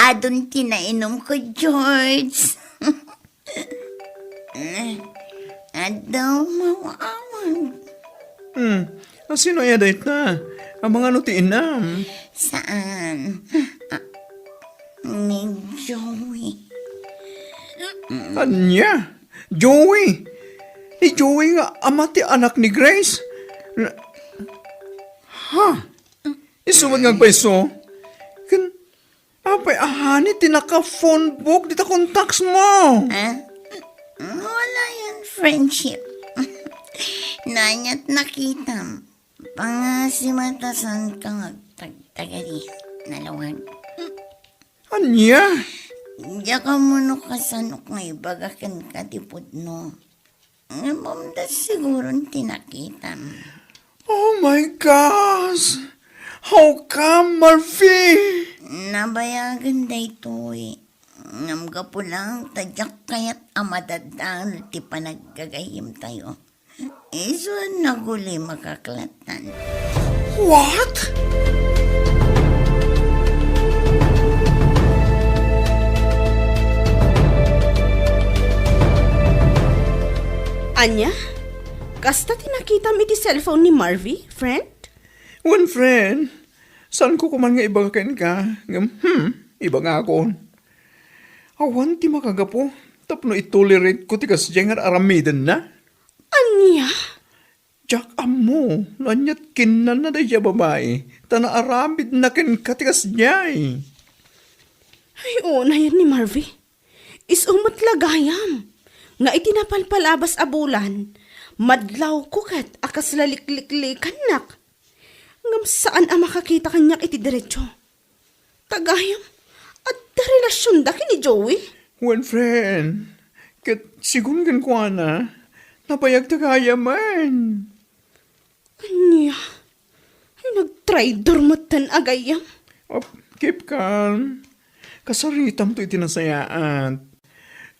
adun ti nainumko, George. Adu, maawag. Hmm, asino aya dayta? Amangan no ti inam? Saan? Ah, ni Joey. Ania? Joey? Ni Joey nga ama ti anak ni Grace? Na-, ha? Isu met nga agpayso? Ken, apay a honey ti naka-phone book dita contacts mo? Ah? Wala yan, friendship. Nanyat nakitam. Pangasimatasan ka nga agtagtagari. Nalawag. Ania? Diak ammo no kasano nga ibaga kenka ti pudno. Ngem umdas siguron ti nakitam. Oh my gosh! How come, Marvy? Nabayagen daytoy. Ngem gapu lang ta diak kayat a madadael ti panaggagayyemtayo. Isu a naguli makaklatan. What? Ania? Kasta ti nakitam iti cellphone ni Marvy, friend? Wen, friend, saanko koma nga ibaga kenka, ngem, hmm, ibagakon. Awan ti makagapu tapno itolerate ko ti kasdiay nga ar-aramidenna. Ania? Diak ammo no ania ti kinnanna daydiay a babai, ta naaramidna kenka ti kasdiay. Ay, unayen ni Marvy. Isu met la gayam nga iti napalpalabas a bulan, madlawko ket a kasla likliklikannak. Ngem saan a makakita kaniak iti derecho. Ta gayam, adda relasionda ken ni Joey? Well, friend, ket sigun kenkuana, nabayagta gayamen. Ania? Ay, nagtraidor metten a gayam. Oh, keep calm. Kasaritamto iti nasayaat.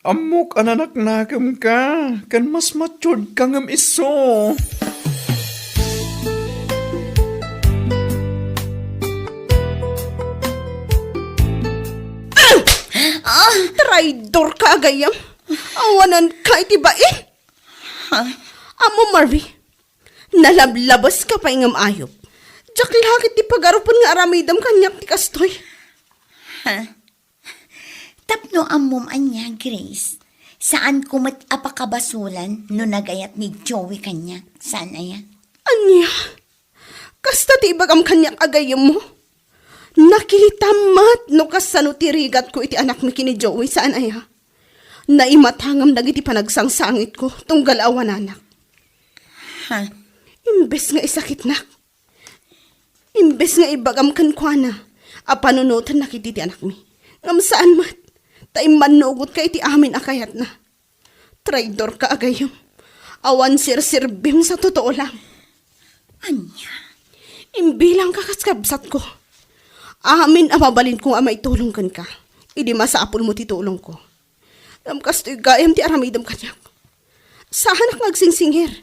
Ammok a nanaknakemka, ken mas matured ka ngem isu. Ah! Traidor ka, a gayam. Awananka iti bain. Ha? Ammo, Marvy, nalablabeska pay ngem ayup. Diak la ket ti pagarupen nga aramidem kaniak ti kastoy. Ha? Tapno ammom ania, Grace, saanko met a pakabasolan no nagayat ni Joey kaniak, saan aya? Ania? Kasta ti ibagam kaniak a gayyemmo? Nakitam met no kasano ti rigatko iti anakmi ken ni Joey, saan aya? Naimatangam dagiti panagsangsangitko tunggal awananak. Ha? Imbes nga isakitnak, imbes nga ibagam kenkuana a panunotennak iti ti anakmi, ngem saan met, ta immannugotka iti amin a kayatna. Traidor ka, a gayyem. Awan serserbim sa totoo lang. Ania? Imbilangka kas kabsatko. Amin a mabalinko nga maitulong kenka, idi masapulmo ti tulongko. Ngem kastoy gayam ti aramidem kaniak. Saanak nga agsingsingir,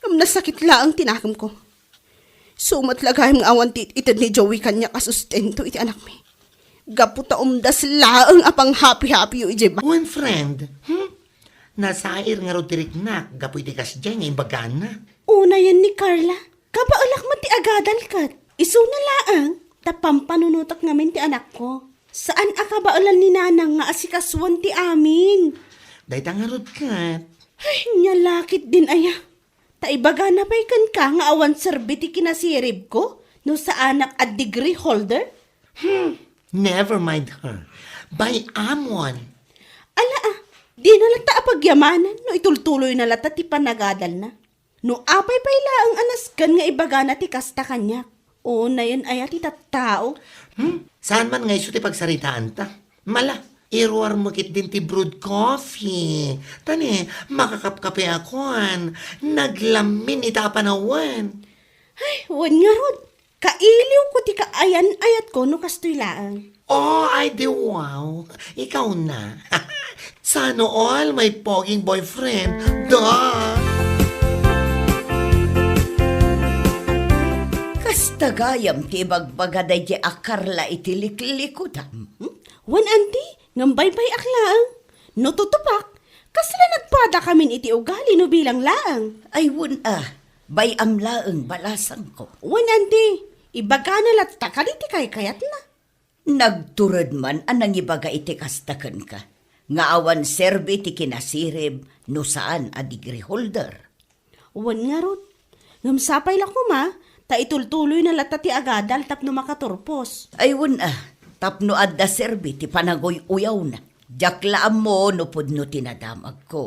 ngem nasakit laeng ti nakemko. Isu met la gayam nga awan ti ited ni Joey kaniak a sustento iti anakmi. Gapu ta umdas laeng a panghapi-hapiyo idiay ba- Wen, friend, hmm? Nasair ngarud ti riknak gapu iti kasdiay nga imbagana. Unayen ni Carla, kabaelak met ti agadal ket isuna laeng ta pampanunotek ngamin ti anakko. Saan a kabaelan ni Nanang nga asikasuan ti amin. Dayta ngarud ket. Ay, nia la ketdin aya. Ta ibagana pay kenka nga awan serbi ti kinasiribko no saanak a degree holder? Hmm, never mind her. Bay-amon. Ala, ah, dina latta a pagyamanan no itultuloyna latta ti panagadalna. No apay pay laeng a nasken nga ibagana ti kasta kaniak. Unayen aya ti tattao? Hmm? Saan man nga isu ti pagsaritaanta? Mala, iruarmo ketdin ti brewed coffee. Ta ne, makakapkapeakon. Naglammin ita a panawen. Ay, wen ngarud. Kailiwko ti kaayan-ayatko no kastoy laeng. Oh, ay di wow. Ikaw na. Sana all my poging boyfriend. Duh! Kasta gayam ti ibagbaga daydiay a Carla iti liklikutam. Hmm? Wen, anti, ngem baybay-ak laeng. No tutupak, kasla nagpadakamin iti ugali no bilang laeng. Ay, wen a, bay-am laeng, balasangko. Wen, anti, ibagana latta kadi ti kaykayatna. Nagtured man a nangibaga iti kasta kenka, nga awan serbi ti kinasirib no saan a degree holder. Wen ngarud, ngem sapay la koma, ta itultuloyna latta ti agadal tapno makaturpos. Ay, wen a, tapno adda serbi ti panaguy-uyawna. Diak la ammo no pudno ti nadamagko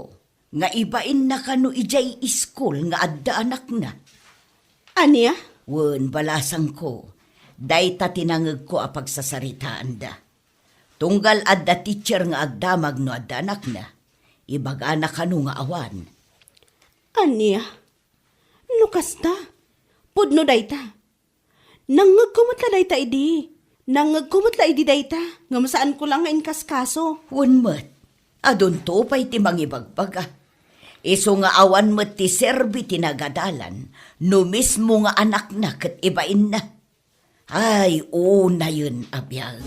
nga ibainna kano idiay iskul nga adda anakna. Ania? Wen, balasangko, dayta ti nangegko a pagsasaritaanda. Tunggal adda teacher nga agdamag no adda anakna, ibagana kano nga awan. Ania? No kasta, pudno dayta. Nangngegko met la dayta idi. Nangngegko met la idi dayta, ngem saanko la nga inkaskaso. Wen met, adunto pay ti mangibagbaga. Isu nga awan met ti serbi ti nagadalan, no mismo nga anakna ket ibainna. Ay, unayen a biag.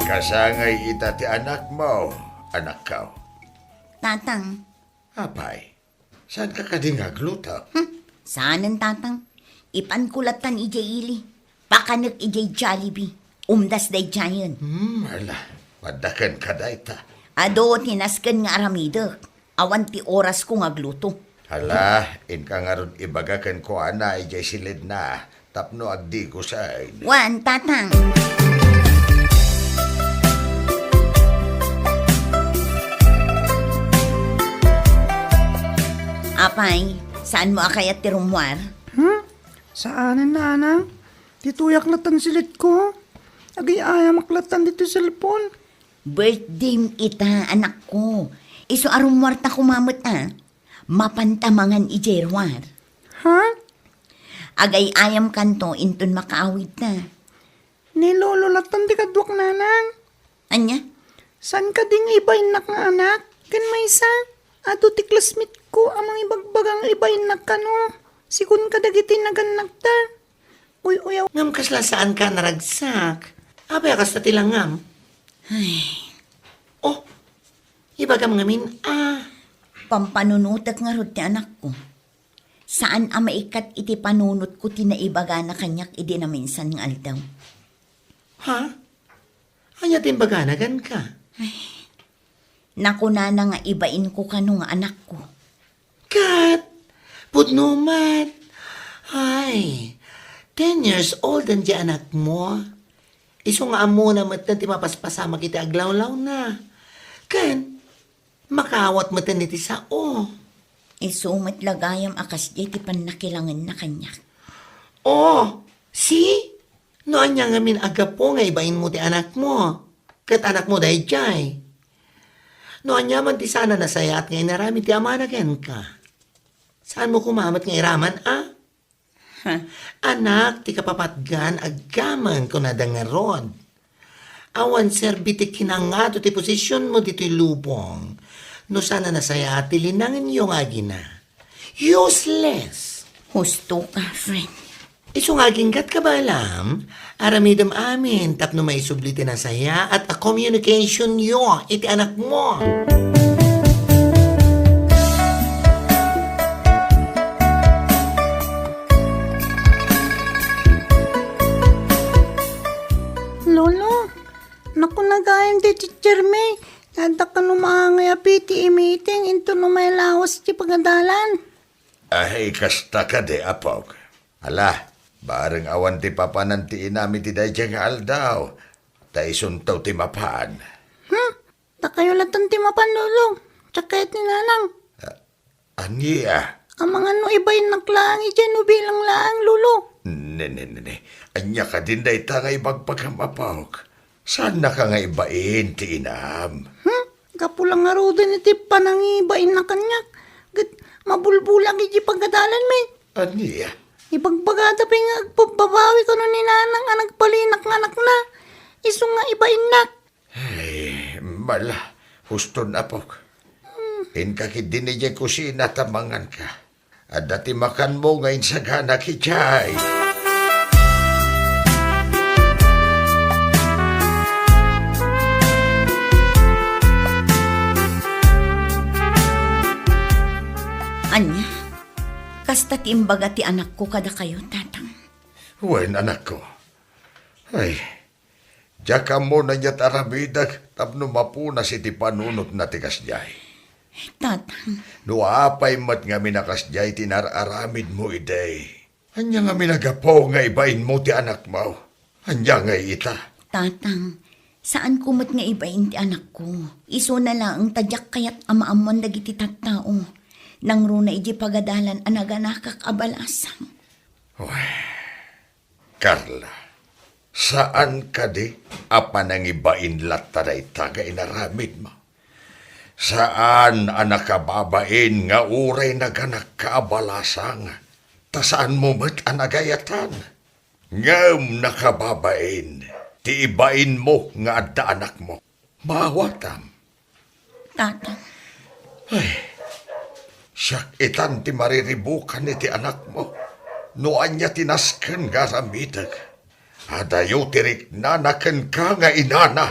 Kasangay ita ti anakmo, anakko. Tatang. Apay, saanka kadi nga agluto? Hmm, saanen, Tatang. Ipanko lattan idiay ili. Pakanek idiay Jollibee. Umdas daydiayen. Hmm, ala, maddaken ka dayta. Adu ti nasken nga aramidek. Awan ti orasko nga agluto. Hala, inka ngarud ibaga kenkuana idiay silidna tapno agdigosen. Wen, Tatang. Apay, saanmo a kayat ti rummuar? Hmm? Saanen, Nanang. Ditoyak lattan silidko. Agay-ayamak lattan ditoy cellphone. Birthdayem ita, anakko. Isu a rummuarta koma met a. Mapanta mangan idiay ruar. Ha? Agay-ayamkanto inton makaawidta. Ni Lolo lattan ti kaduak, Nanang. Ania? Saan kadi nga ibainnak nga anak? Ken maysa, adu ti classmate ko a mangibagbaga nga ibainnak kano. Sigun kadagiti nagannakta. Uy, uyaw. Ngem kasla saanka a naragsak? Apay a kasta ti langam? Ay. Oh, ibagam ngamin a. Pampanunotek ngarud ti anakko. Saan a maikkat iti panunotko ti naibagana kaniak idi naminsan nga aldaw. Ha? Ania ti imbagana kenka? Ay, nakunana nga ibainko kano nga anakko. Ket, pudno met. Ay, ten years old daydiay anakmo. Isu nga ammona metten ti mapaspasamak iti aglawlawna. Ken, makaawat metten iti sao. Isu met la gayam a kasdiay ti pannakilangenna kaniak. Oh, see? No ania ngamin a gapu nga ibainmo ti anakmo, ket anakmo daydiay. No ania man ti saan a nasayaat nga inaramid ti amana kenka, saanmo koma met nga iraman a? Ha? Anak ti kapapatgan, aggaman, kunada ngarud. Awan serbi ti kinangado ti posisionmo ditoy lubong no saan a nasayaat ti linangenyo nga agina. Useless! Husto ka, friend. Isu nga aginggatka, Balaam, aramidem amin tapno maisubli ti nasayaat a communicationyo iti anakmo. Lolo, nakuna gayam ti teachermi, nga adda kano maangay a P T A meeting inton umay lawas ti pagadalan. Ay, kasta kadi, apok. Ala, bareng awan ti papanan ti inam iti daydiay nga aldaw, ta isunto ti mapan. Hmm? Dakayo latta ti mapan, Lolo. Diak kayat ni Nanang. Ah, ania? Amangan no ibainnak laeng idiay no bilang laeng, Lolo. Ne, ne, ne, ne. Ania kadin dayta nga ibagbagam, apok? Saannaka nga ibain ti inam? Hmm? Gapu la ngaruden iti panangibainna kaniak, ket mabulbulak idiay pagadalanmi. Ania? Ibagbagada pay nga agpabbabawi kano ni Nanang a nagpalinak nga anakna. Isu nga ibainnak. Ay, mala, huston, apok. Inka ketdin idiay kusina ta manganka. Adda ti makanmo nga insagana idiay. Ania? Kasta ti imbaga ti anakko kadakayo, Tatang? Wen, anakko. Ay, diak ammo ania ti aramidek tapno mapunas iti panunotna ti kasdiay. Tatang. No apay met ngamin a kasdiay ti inar-aramidmo idi, ania ngamin a gapu nga ibainmo ti anakmo? Ania ngay ita? Tatang, saanko met nga ibain ti anakko. Isuna laeng ta diak kayat a maammuan dagiti tattao. Nangruna idiay pagadalan a naganakak a balasang. Uy, Carla, saan kadi a panangibain latta dayta nga inaramidmo? Saan a nakababain nga uray naganakka a balasang, ta saanmo met a nagayatan? Ngem nakababain ti ibainmo nga adda anakmo. Maawatam. Tatang. Ay, siak itan ti mariribukan iti anakmo. No ania ti nasken nga aramidek, adayo ti riknana kenka nga inana.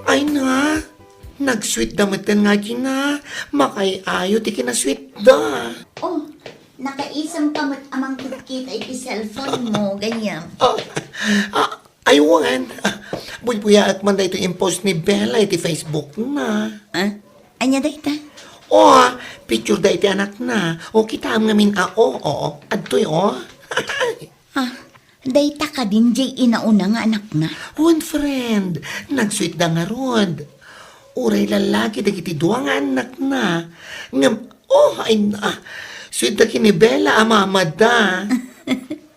Ay na, nagsuitda metten nga agina, makaay-ayo ti kinasuitda. Oh, nakaisemka met a mangkitkita iti cellphone mo, gayyem. Ah, ah, ay, wen. Ah, buybuyaek man daytoy impost ni Bella iti Facebook na. Ah? Ania dayta? Oh, ah, picture da iti anakna. O, kitaem ngamin a, oh, oo. Adtoy, oh. Ah, dayta kadin diay inauna nga anakna? Wen, friend, nagsuitda ngarud. Uray lallaki dagiti dua nga annakna. Ngem, oh, ay na, suitda ken ni Bella a mamada.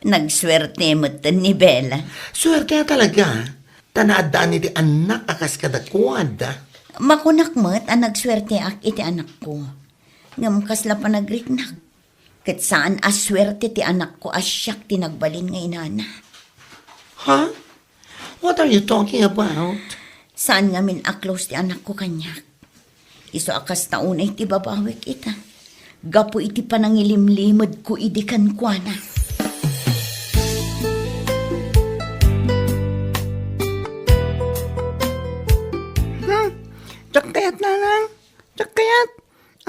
Nagsuerte metten ni Bella. Suerte a talaga. Ta naaddaan iti annak a kas kadakuada. Makunak met a nagsuerteak iti anakko. Ngem kasla panagriknak. Ket saan a suerte ti anakko a siak ti nagbalin nga inana. Ha? What are you talking about? Saan ngamin a close ti anakko kaniak. Isu a kasta unay ti babawek ita, gapu iti panangilimlimedko idi kenkuana. Hmm, diak kayat, Nanang. Diak kayat.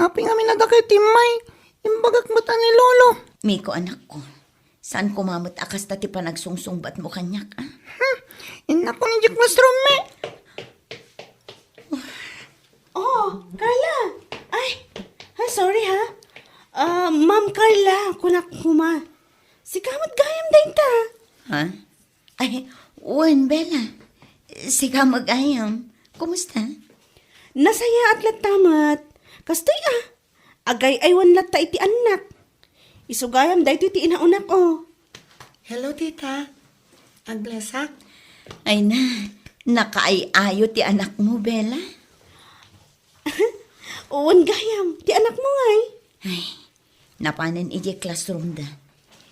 Apay ngamin a dakay ti immay. Imbagak met a ni Lolo. Miko, anakko, saan koma met a kasta ti panagsungsungbatmo kaniak, a? Hmm, innakon idiay classroom, me. Oh, Carla! Ay, ah, sorry ha. Ah, Ma'am Carla, kunak koma. Sika met gayam dayta. Ha? Ay, wen, Bella. Sika met gayam. Kumusta? Nasayaat latta met. Kastoy a. Agay-aywan latta iti annak. Isu gayam daytoy ti inaunako. Hello, tita. Agblessak? Ay na, nakaay-ayo ti anakmo, Bella? Wen gayam, ti anakmo ngay? Ay, napanen idiay classroom da.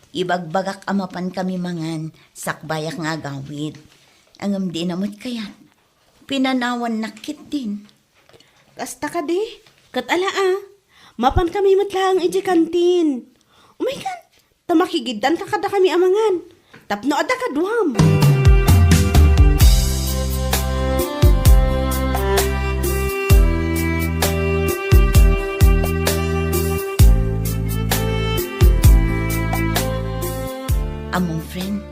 Ibagbagak a mapan kami mangan, sakbayak nga agawid. Ngem dina met kayat. Pinanawannak ketdin. Kasta kadi, ket ala a, mapan kami met laeng idiay kantin. Umaykan, ta makigiddanka kadakami a mangan, tapno adda kaduam. Ammom, friend,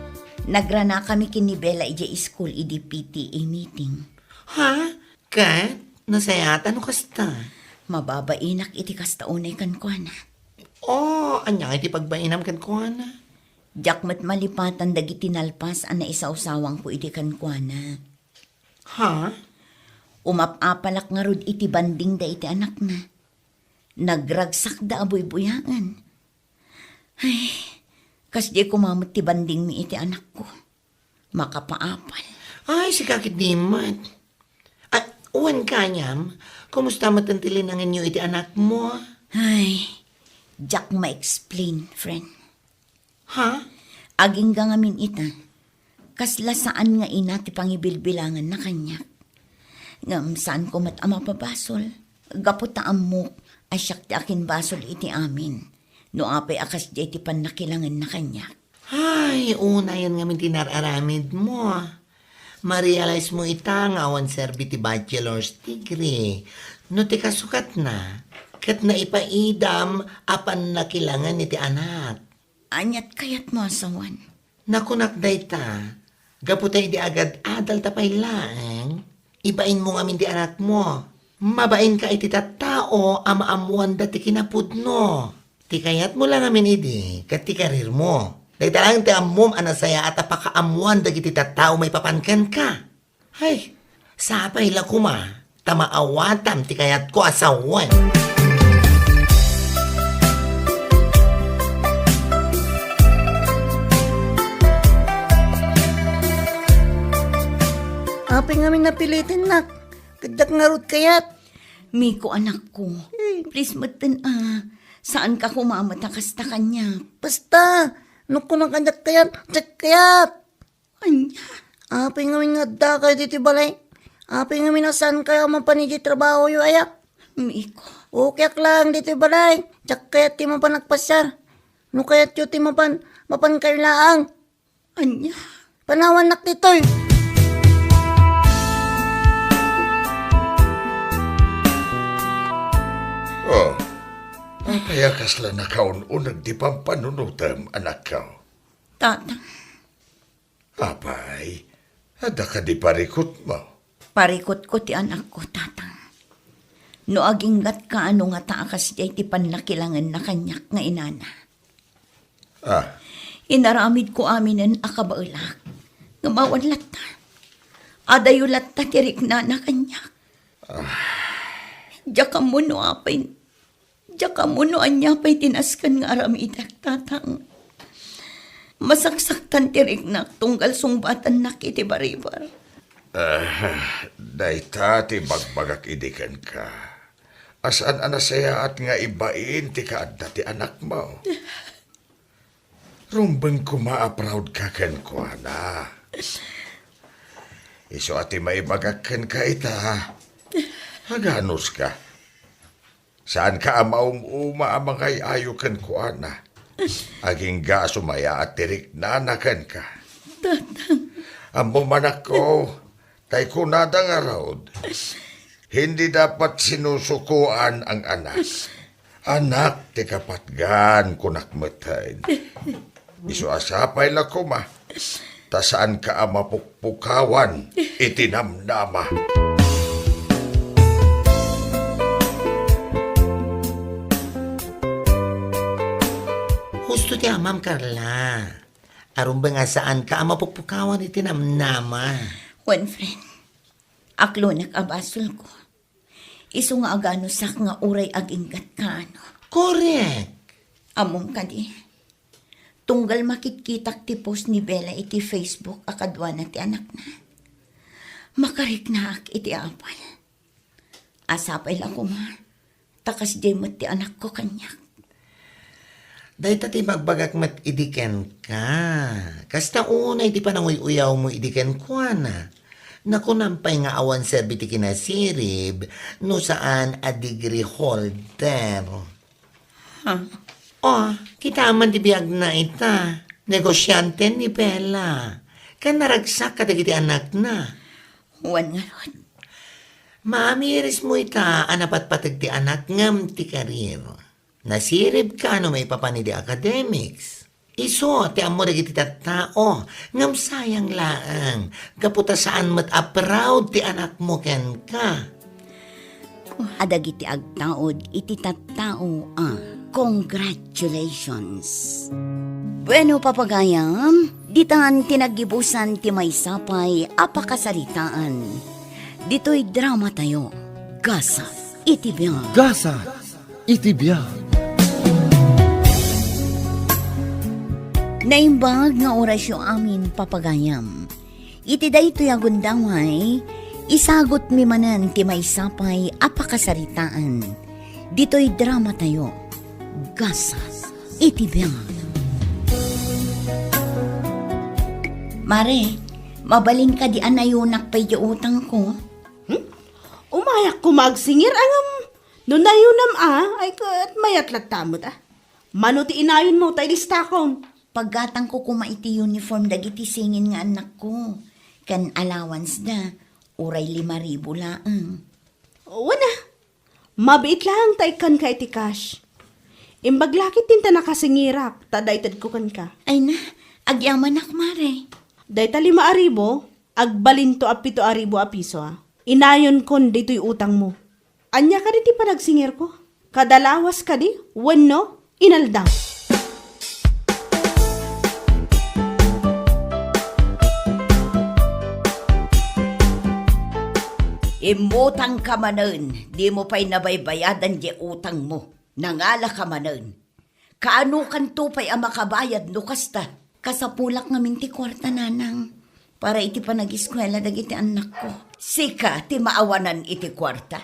nagranakami ken ni Bella idiay school idi P T A meeting. Ha? Ket, nasayaat no kasta? Mababainak iti kasta unay kenkuana. Oh, ania ngay ti pagbainam kenkuana? Diak met malipatan dagiti nalpas a naisawsawangko iti kenkuana. Ha? Umap-apalak ngarud iti bandingda iti anakna. Nagragsakda a buybuyaen. Ay, kasdiay koma met ti bandingmi iti anakko. Makapaapal. Ay, sika ketdi met. Ah, wen gayam, kumusta met ti linangenyo iti anakmo? Ay, diak ma-explain, friend. Ha? Agingga ngamin ita, kasla saan nga ina ti pangibilbilanganna kaniak. Ngem saanko met a mapabasol, gapu ta ammok a siak ti akinbasol iti amin, no apay a kasdiay ti pannakilangenna kaniak. Ay, unayen ngamin ti nar-aramidmo. Ma-realize mo ita nga awan serbi ti bachelor's degree. No ti kasukatna, ket naipaidam a pannakilangen iti anak. Aniat kayatmo a sawen? Nakunak dayta, gapu ta idi agad-adalta pay laeng, ibainmo ngamin ti anakmo. Mabainka iti tattao a maammoanda ti kinapudno. Ti kayatmo la ngamin idi, ket ti karirmo. Dayta laeng ti ammom a nasayaat a pakaammoan dagiti tattao maipapan kenka. Ay, sapay la koma, ta maawatam ti kayatko a sawen. Apay ngamin napilitennak, ket diak ngarud kayat. Miko, anakko, hmm, please metten a, saanka koma met a kasta kaniak. Basta, no kunam a diak kayat, diak kayat. Ania? Apay ngamin nga addakayo ditoy balay? Apay ngamin a saankayo a mapan idiay trabahoyo aya? Miko. Okay ak laeng ditoy balay. Diak kayat ti mapan agpasiar. No kayatyo ti mapan, mapankayo laeng. Ania? Panawannak ditoy. Oh, apay a kasla nakaun-uneg ti pampanunotem, anakko? Tatang. Apay, adda kadi parikutmo? Parikutko ti anakko, Tatang. No aginggatka, no ngata a kasdiay ti pannakilangenna kaniak nga inana. Ah. Inaramidko aminen a kabaelak. Ngem awan latta. Adayo latta ti riknana kaniak. Ah. Diak ammo no apay Diak ammo no ania pay ti nasken nga aramidek, Tatang. Masaksaktan ti riknak tunggal sungbatannak iti baribar. Ah, dayta ti ibagbagak idi kenka. A saan a nasayaat nga ibain ti kaadda ti anakmo. Rumbeng koma a proud ka kenkuana. Isu a ti maibagak kenka ita. Aganuska. Saanka a maum-uma a mangay-ayo kenkuana. Agingga a sumayaat ti riknana kenka. Tatang. Ammom, anakko, tay kunada ngarud, hindi dapat sinusukoan ang anak. Anak ti kapatgan, kunak metten. Isu a sapay la koma, ta saanka a mapukpukawan iti namnama. Husto ti amam, Carla. Arumbeng a saanka a mapukpukawan iti namnama. Wen, friend, aklonek a basolko. Isu nga aganusak nga uray aginggatka, no? Korek. Ammom kadi, tunggal makitkitak ti post ni Bella iti Facebook a kaduana ti anakna, makariknaak iti apal. A sapay la koma, ta kasdiay met ti anakko kaniak. Dayta ti ibagbagak met idi kenka. Kasta unay ti pananguy-uyawmo idi kenkuana. Nakunam pay nga awan serbi ti kinasirib no saan a degree holder. Huh? Oh, kitaem man ti biagna ita. Negosiante ni Bella. Ken naragsak kadagiti anakna. Wen ngarud. Maamirismo ita a napatpateg ti anak ngem ti karir. Nasiribka no maipapan idi academics. Isu ti ammo dagiti tattao, ngem sayang laeng, gapu ta saan met a proud ti anakmo kenka. Adagiti agtaud iti tattao a congratulations. Bueno, papagayam, ditan ti naggibusan ti maysa pay a pakasaritaan. Ditoy drama tayo, Gasat iti Biag. Gasat iti biag. Naimbag nga orasyo amin, papagayam. Iti daytoy a gundaway, isagutmi manen ti maysa pay a pakasaritaan. Ditoy drama tayo, Gasat iti Biag. Mare, mabalin kadi a nayunak pay ti utangko? Hmm? Umayak koma agsingir a ngem no nayonam a, ay ket mayat latta met a. Mano ti inayonmo ta ilistakon? Paggatangko koma iti uniform dagiti singin nga annakko, ken allowance da, uray lima ribu laeng. Wen a, mabiit laeng ta ikkanka iti cash. Imbag la ketdin ta nakasingirak ta daytedko kenka. Ay na, agyamanak, Mare. Dayta lima a ribu, agbalinto a pito a ribu a piso a. Inayonkon ditoy utangmo. Ania kadi ti panagsingirko? Kada lawas kadi wenno inaldaw? Immutangka manen, dimo pay nabaybayadan diay utangmo. Nangalaka manen. Kaanokanto pay a makabayad no kasta? Kasapulak ngamin ti kuarta, nanang, para iti panagiskuela dagiti annakko. Sika ti maawanan iti kuarta?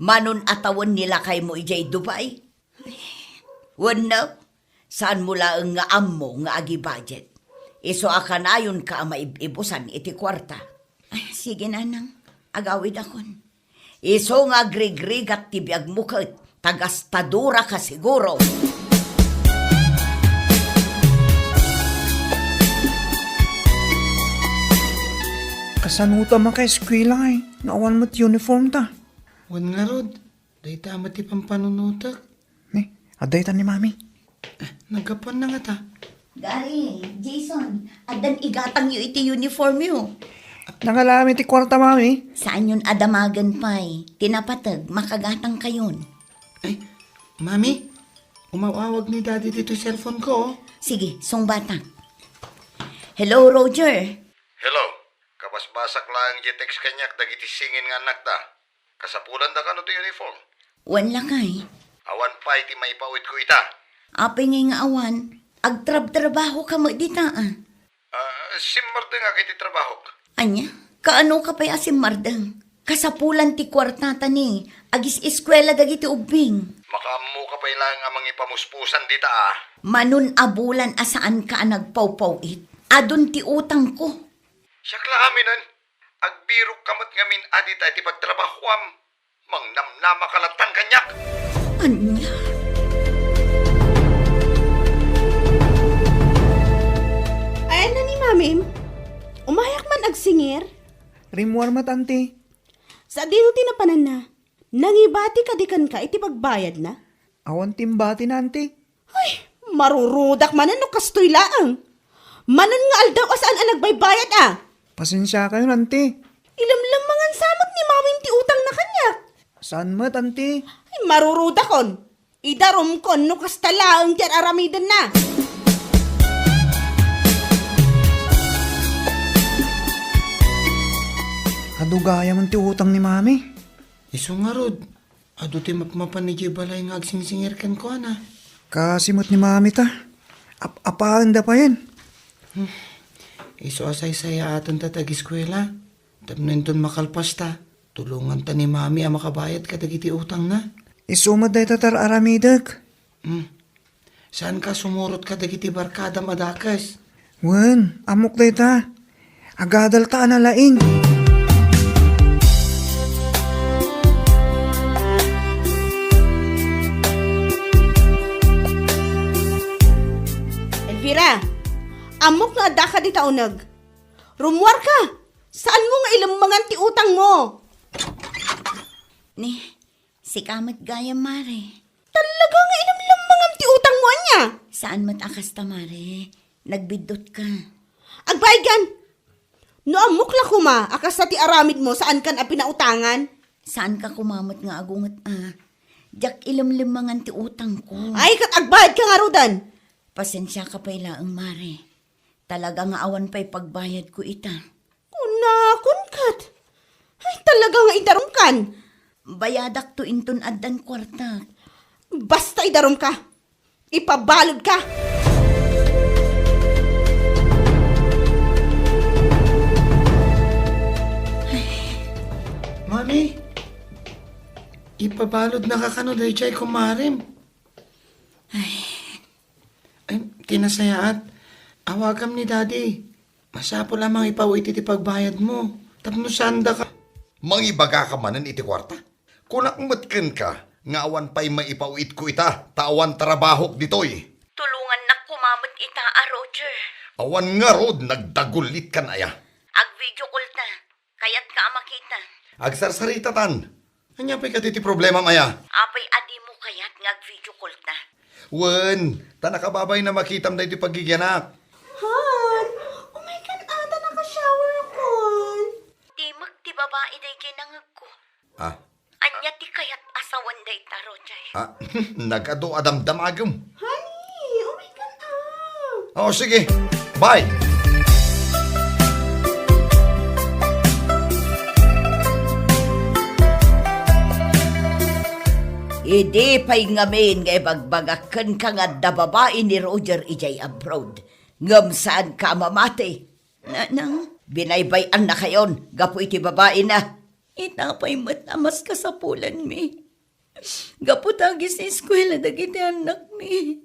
Manon a tawen ni lakaymo idiay Dubai? Wenno, saanmo laeng nga ammo nga agibudget? Isu a kanayonka a maib-ibusan iti kuarta. Ay, sige, nanang. Agawidakon. Isu nga agrigrigat ti biagmo ket ta gastadoraka siguro. Kasano ta makaeskuela, ay? No awan met uniform ta. Wen ngarud, dayta met ti pampanunotek. Ni, adda ita ni Mami. Naggapuanna ngata. Gary, Jason, addan igatangyo iti uniformyo. Nangalami ti kuarta, Mami. Saanyon a damagen pay. Ti napateg, makagatangkayon. Ay, Mami, umaw-awag ni Daddy ditoy cellphone ko, oh. Sige, sungbatak. Hello, Roger. Hello. Kabasbasak laeng diay text kaniak dagiti singin nga annakda. Kasapulanda kano ti uniform? Wen lakay. Awan pay ti maipawidko ita. Apay ngay nga awan? Agtrabtrabahoka met dita, a. Ah, simmardengak iti trabahok. Ania? Kaanoka pay a simmardeng? Kasapulan ti kuartata ni agis-eskuela dagiti ubbing. Makaammoka pay laeng a mangipamuspusan dita, a. Manon a bulan a saanka a nagpawpaw-it. Adun ti utangko. Siak la aminen. Agbirokka met ngamin a dita iti pagtrabahoam. Mangnamnamaka latta kaniak. Ania? Ay, ania ni Mamim? Umayak man agsingir? Rimmuar met, Auntie. Sadino ti napananna? Nangibati kadi kenka iti pagbayadna? Awan ti imbatina, Auntie. Ay, marurudak manen no kastoy laeng. Manen nga aldaw a saan a nagbaybayad, a. Pasensiakayon, Auntie. Ilemlemmangan sa met ni Mamim ti utangna kaniak. Saan met, Auntie? Ay, marurudakon. Idarumkon no kasta laeng ti ar-aramidenna. Adu gayam ti utang ni Mami. Isu ngarud, adu ti mapmapan idiay balay nga agsingsingir kenkuana. Kaasi met ni Mami ta. Ap-apaenda payen. Hmm. Isu a saysayaaten ta ti agiskuela. Tapno inton makalpasta, tulonganta ni Mami a makabayad kadagiti utangna. Isu met dayta ti ar-aramidek. Hmm. Saanka sumurot kadagiti barkadam a dakes? Wen, ammok dayta. Agadalta a nalaing. Elvira, ammok nga addaka dita uneg. Rummuarka! Saanmo nga ilemmengan ti utangmo? Ni, sika met gayam, Mare. Talaga nga ilemlemmengam ti utangmo, ania? Saan met a kasta, Mare. Nagbiddutka. Agbayadkan! No ammok la koma a kasta ti aramidmo, saankan a pinautangan? Saanka koma met nga agunget a. Diak ilemlemmengan ti utangko. Ay, ket agbayadka ngaruden! Pasensiaka pay laeng, Mare. Talaga nga awan pay pagbayadko ita. Kunakon ket. Ay, talaga nga idarumkan. Bayadakto inton addan kuartak. Basta idarumka. Ipabaludka. Mami, ipabaludnaka kano daydiay kumarem? Ay. Ay, ti nasayaat, awagam ni Daddy. Masapul a mangipaw iti ti pagbayadmo. Tapno saandaka. Mangibagaka manen iti kuarta? Kunak met kenka nga awan pay maipaw-itko ita ta awan trabahok ditoy. Tulongannak koma met ita a Roger. Awan ngarud, nagdagulitkan aya. Ag-video call ta. Kayatka a makita. Agsarsarita tan. Ania pay kadi ti problemam aya? Apay a dimo kayat nga ag-video call ta? Wen, ta nakababain a makitam daytoy paggigianak. Han, umay kan ata, naka-shower akon. Dimek ti babai daydiay nangegko. Ah. Ania ti kayat a sawen dayta, Roger? Ah, nagadu a damdamagem. Honey, umay kan a. Oh, sige. Bye. Idi pay ngamin nga ibagbagak kenka nga adda babai ni Roger idiay abroad, ngem saanka a mamati. Nanang, binaybay-annakayon gapu iti babaina. Ita pay met a maskasapulanmi. Gapu ta agiseskuela dagiti annakmi.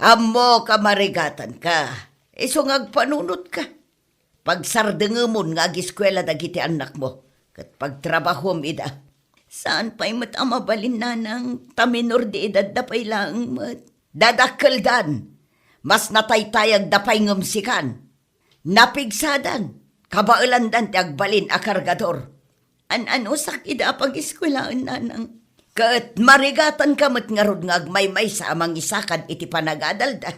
Ammok a marigatanka, isu nga agpanunotka. Pagsardengemon nga agiskuela dagiti annakmo, ket pagtrabahuem ida. Saan pay met a mabalin, nanang, ta minor de edadda pay laeng met. Dadakkeldan, mas nataytayagda pay ngem sikan. Napigsadan, kabaelandan ti agbalin a kargador. An-anusak ida a pagiskuelaen, nanang. Ket marigatanka met ngarud nga agmaymaysa a mangisakad iti panagadalda.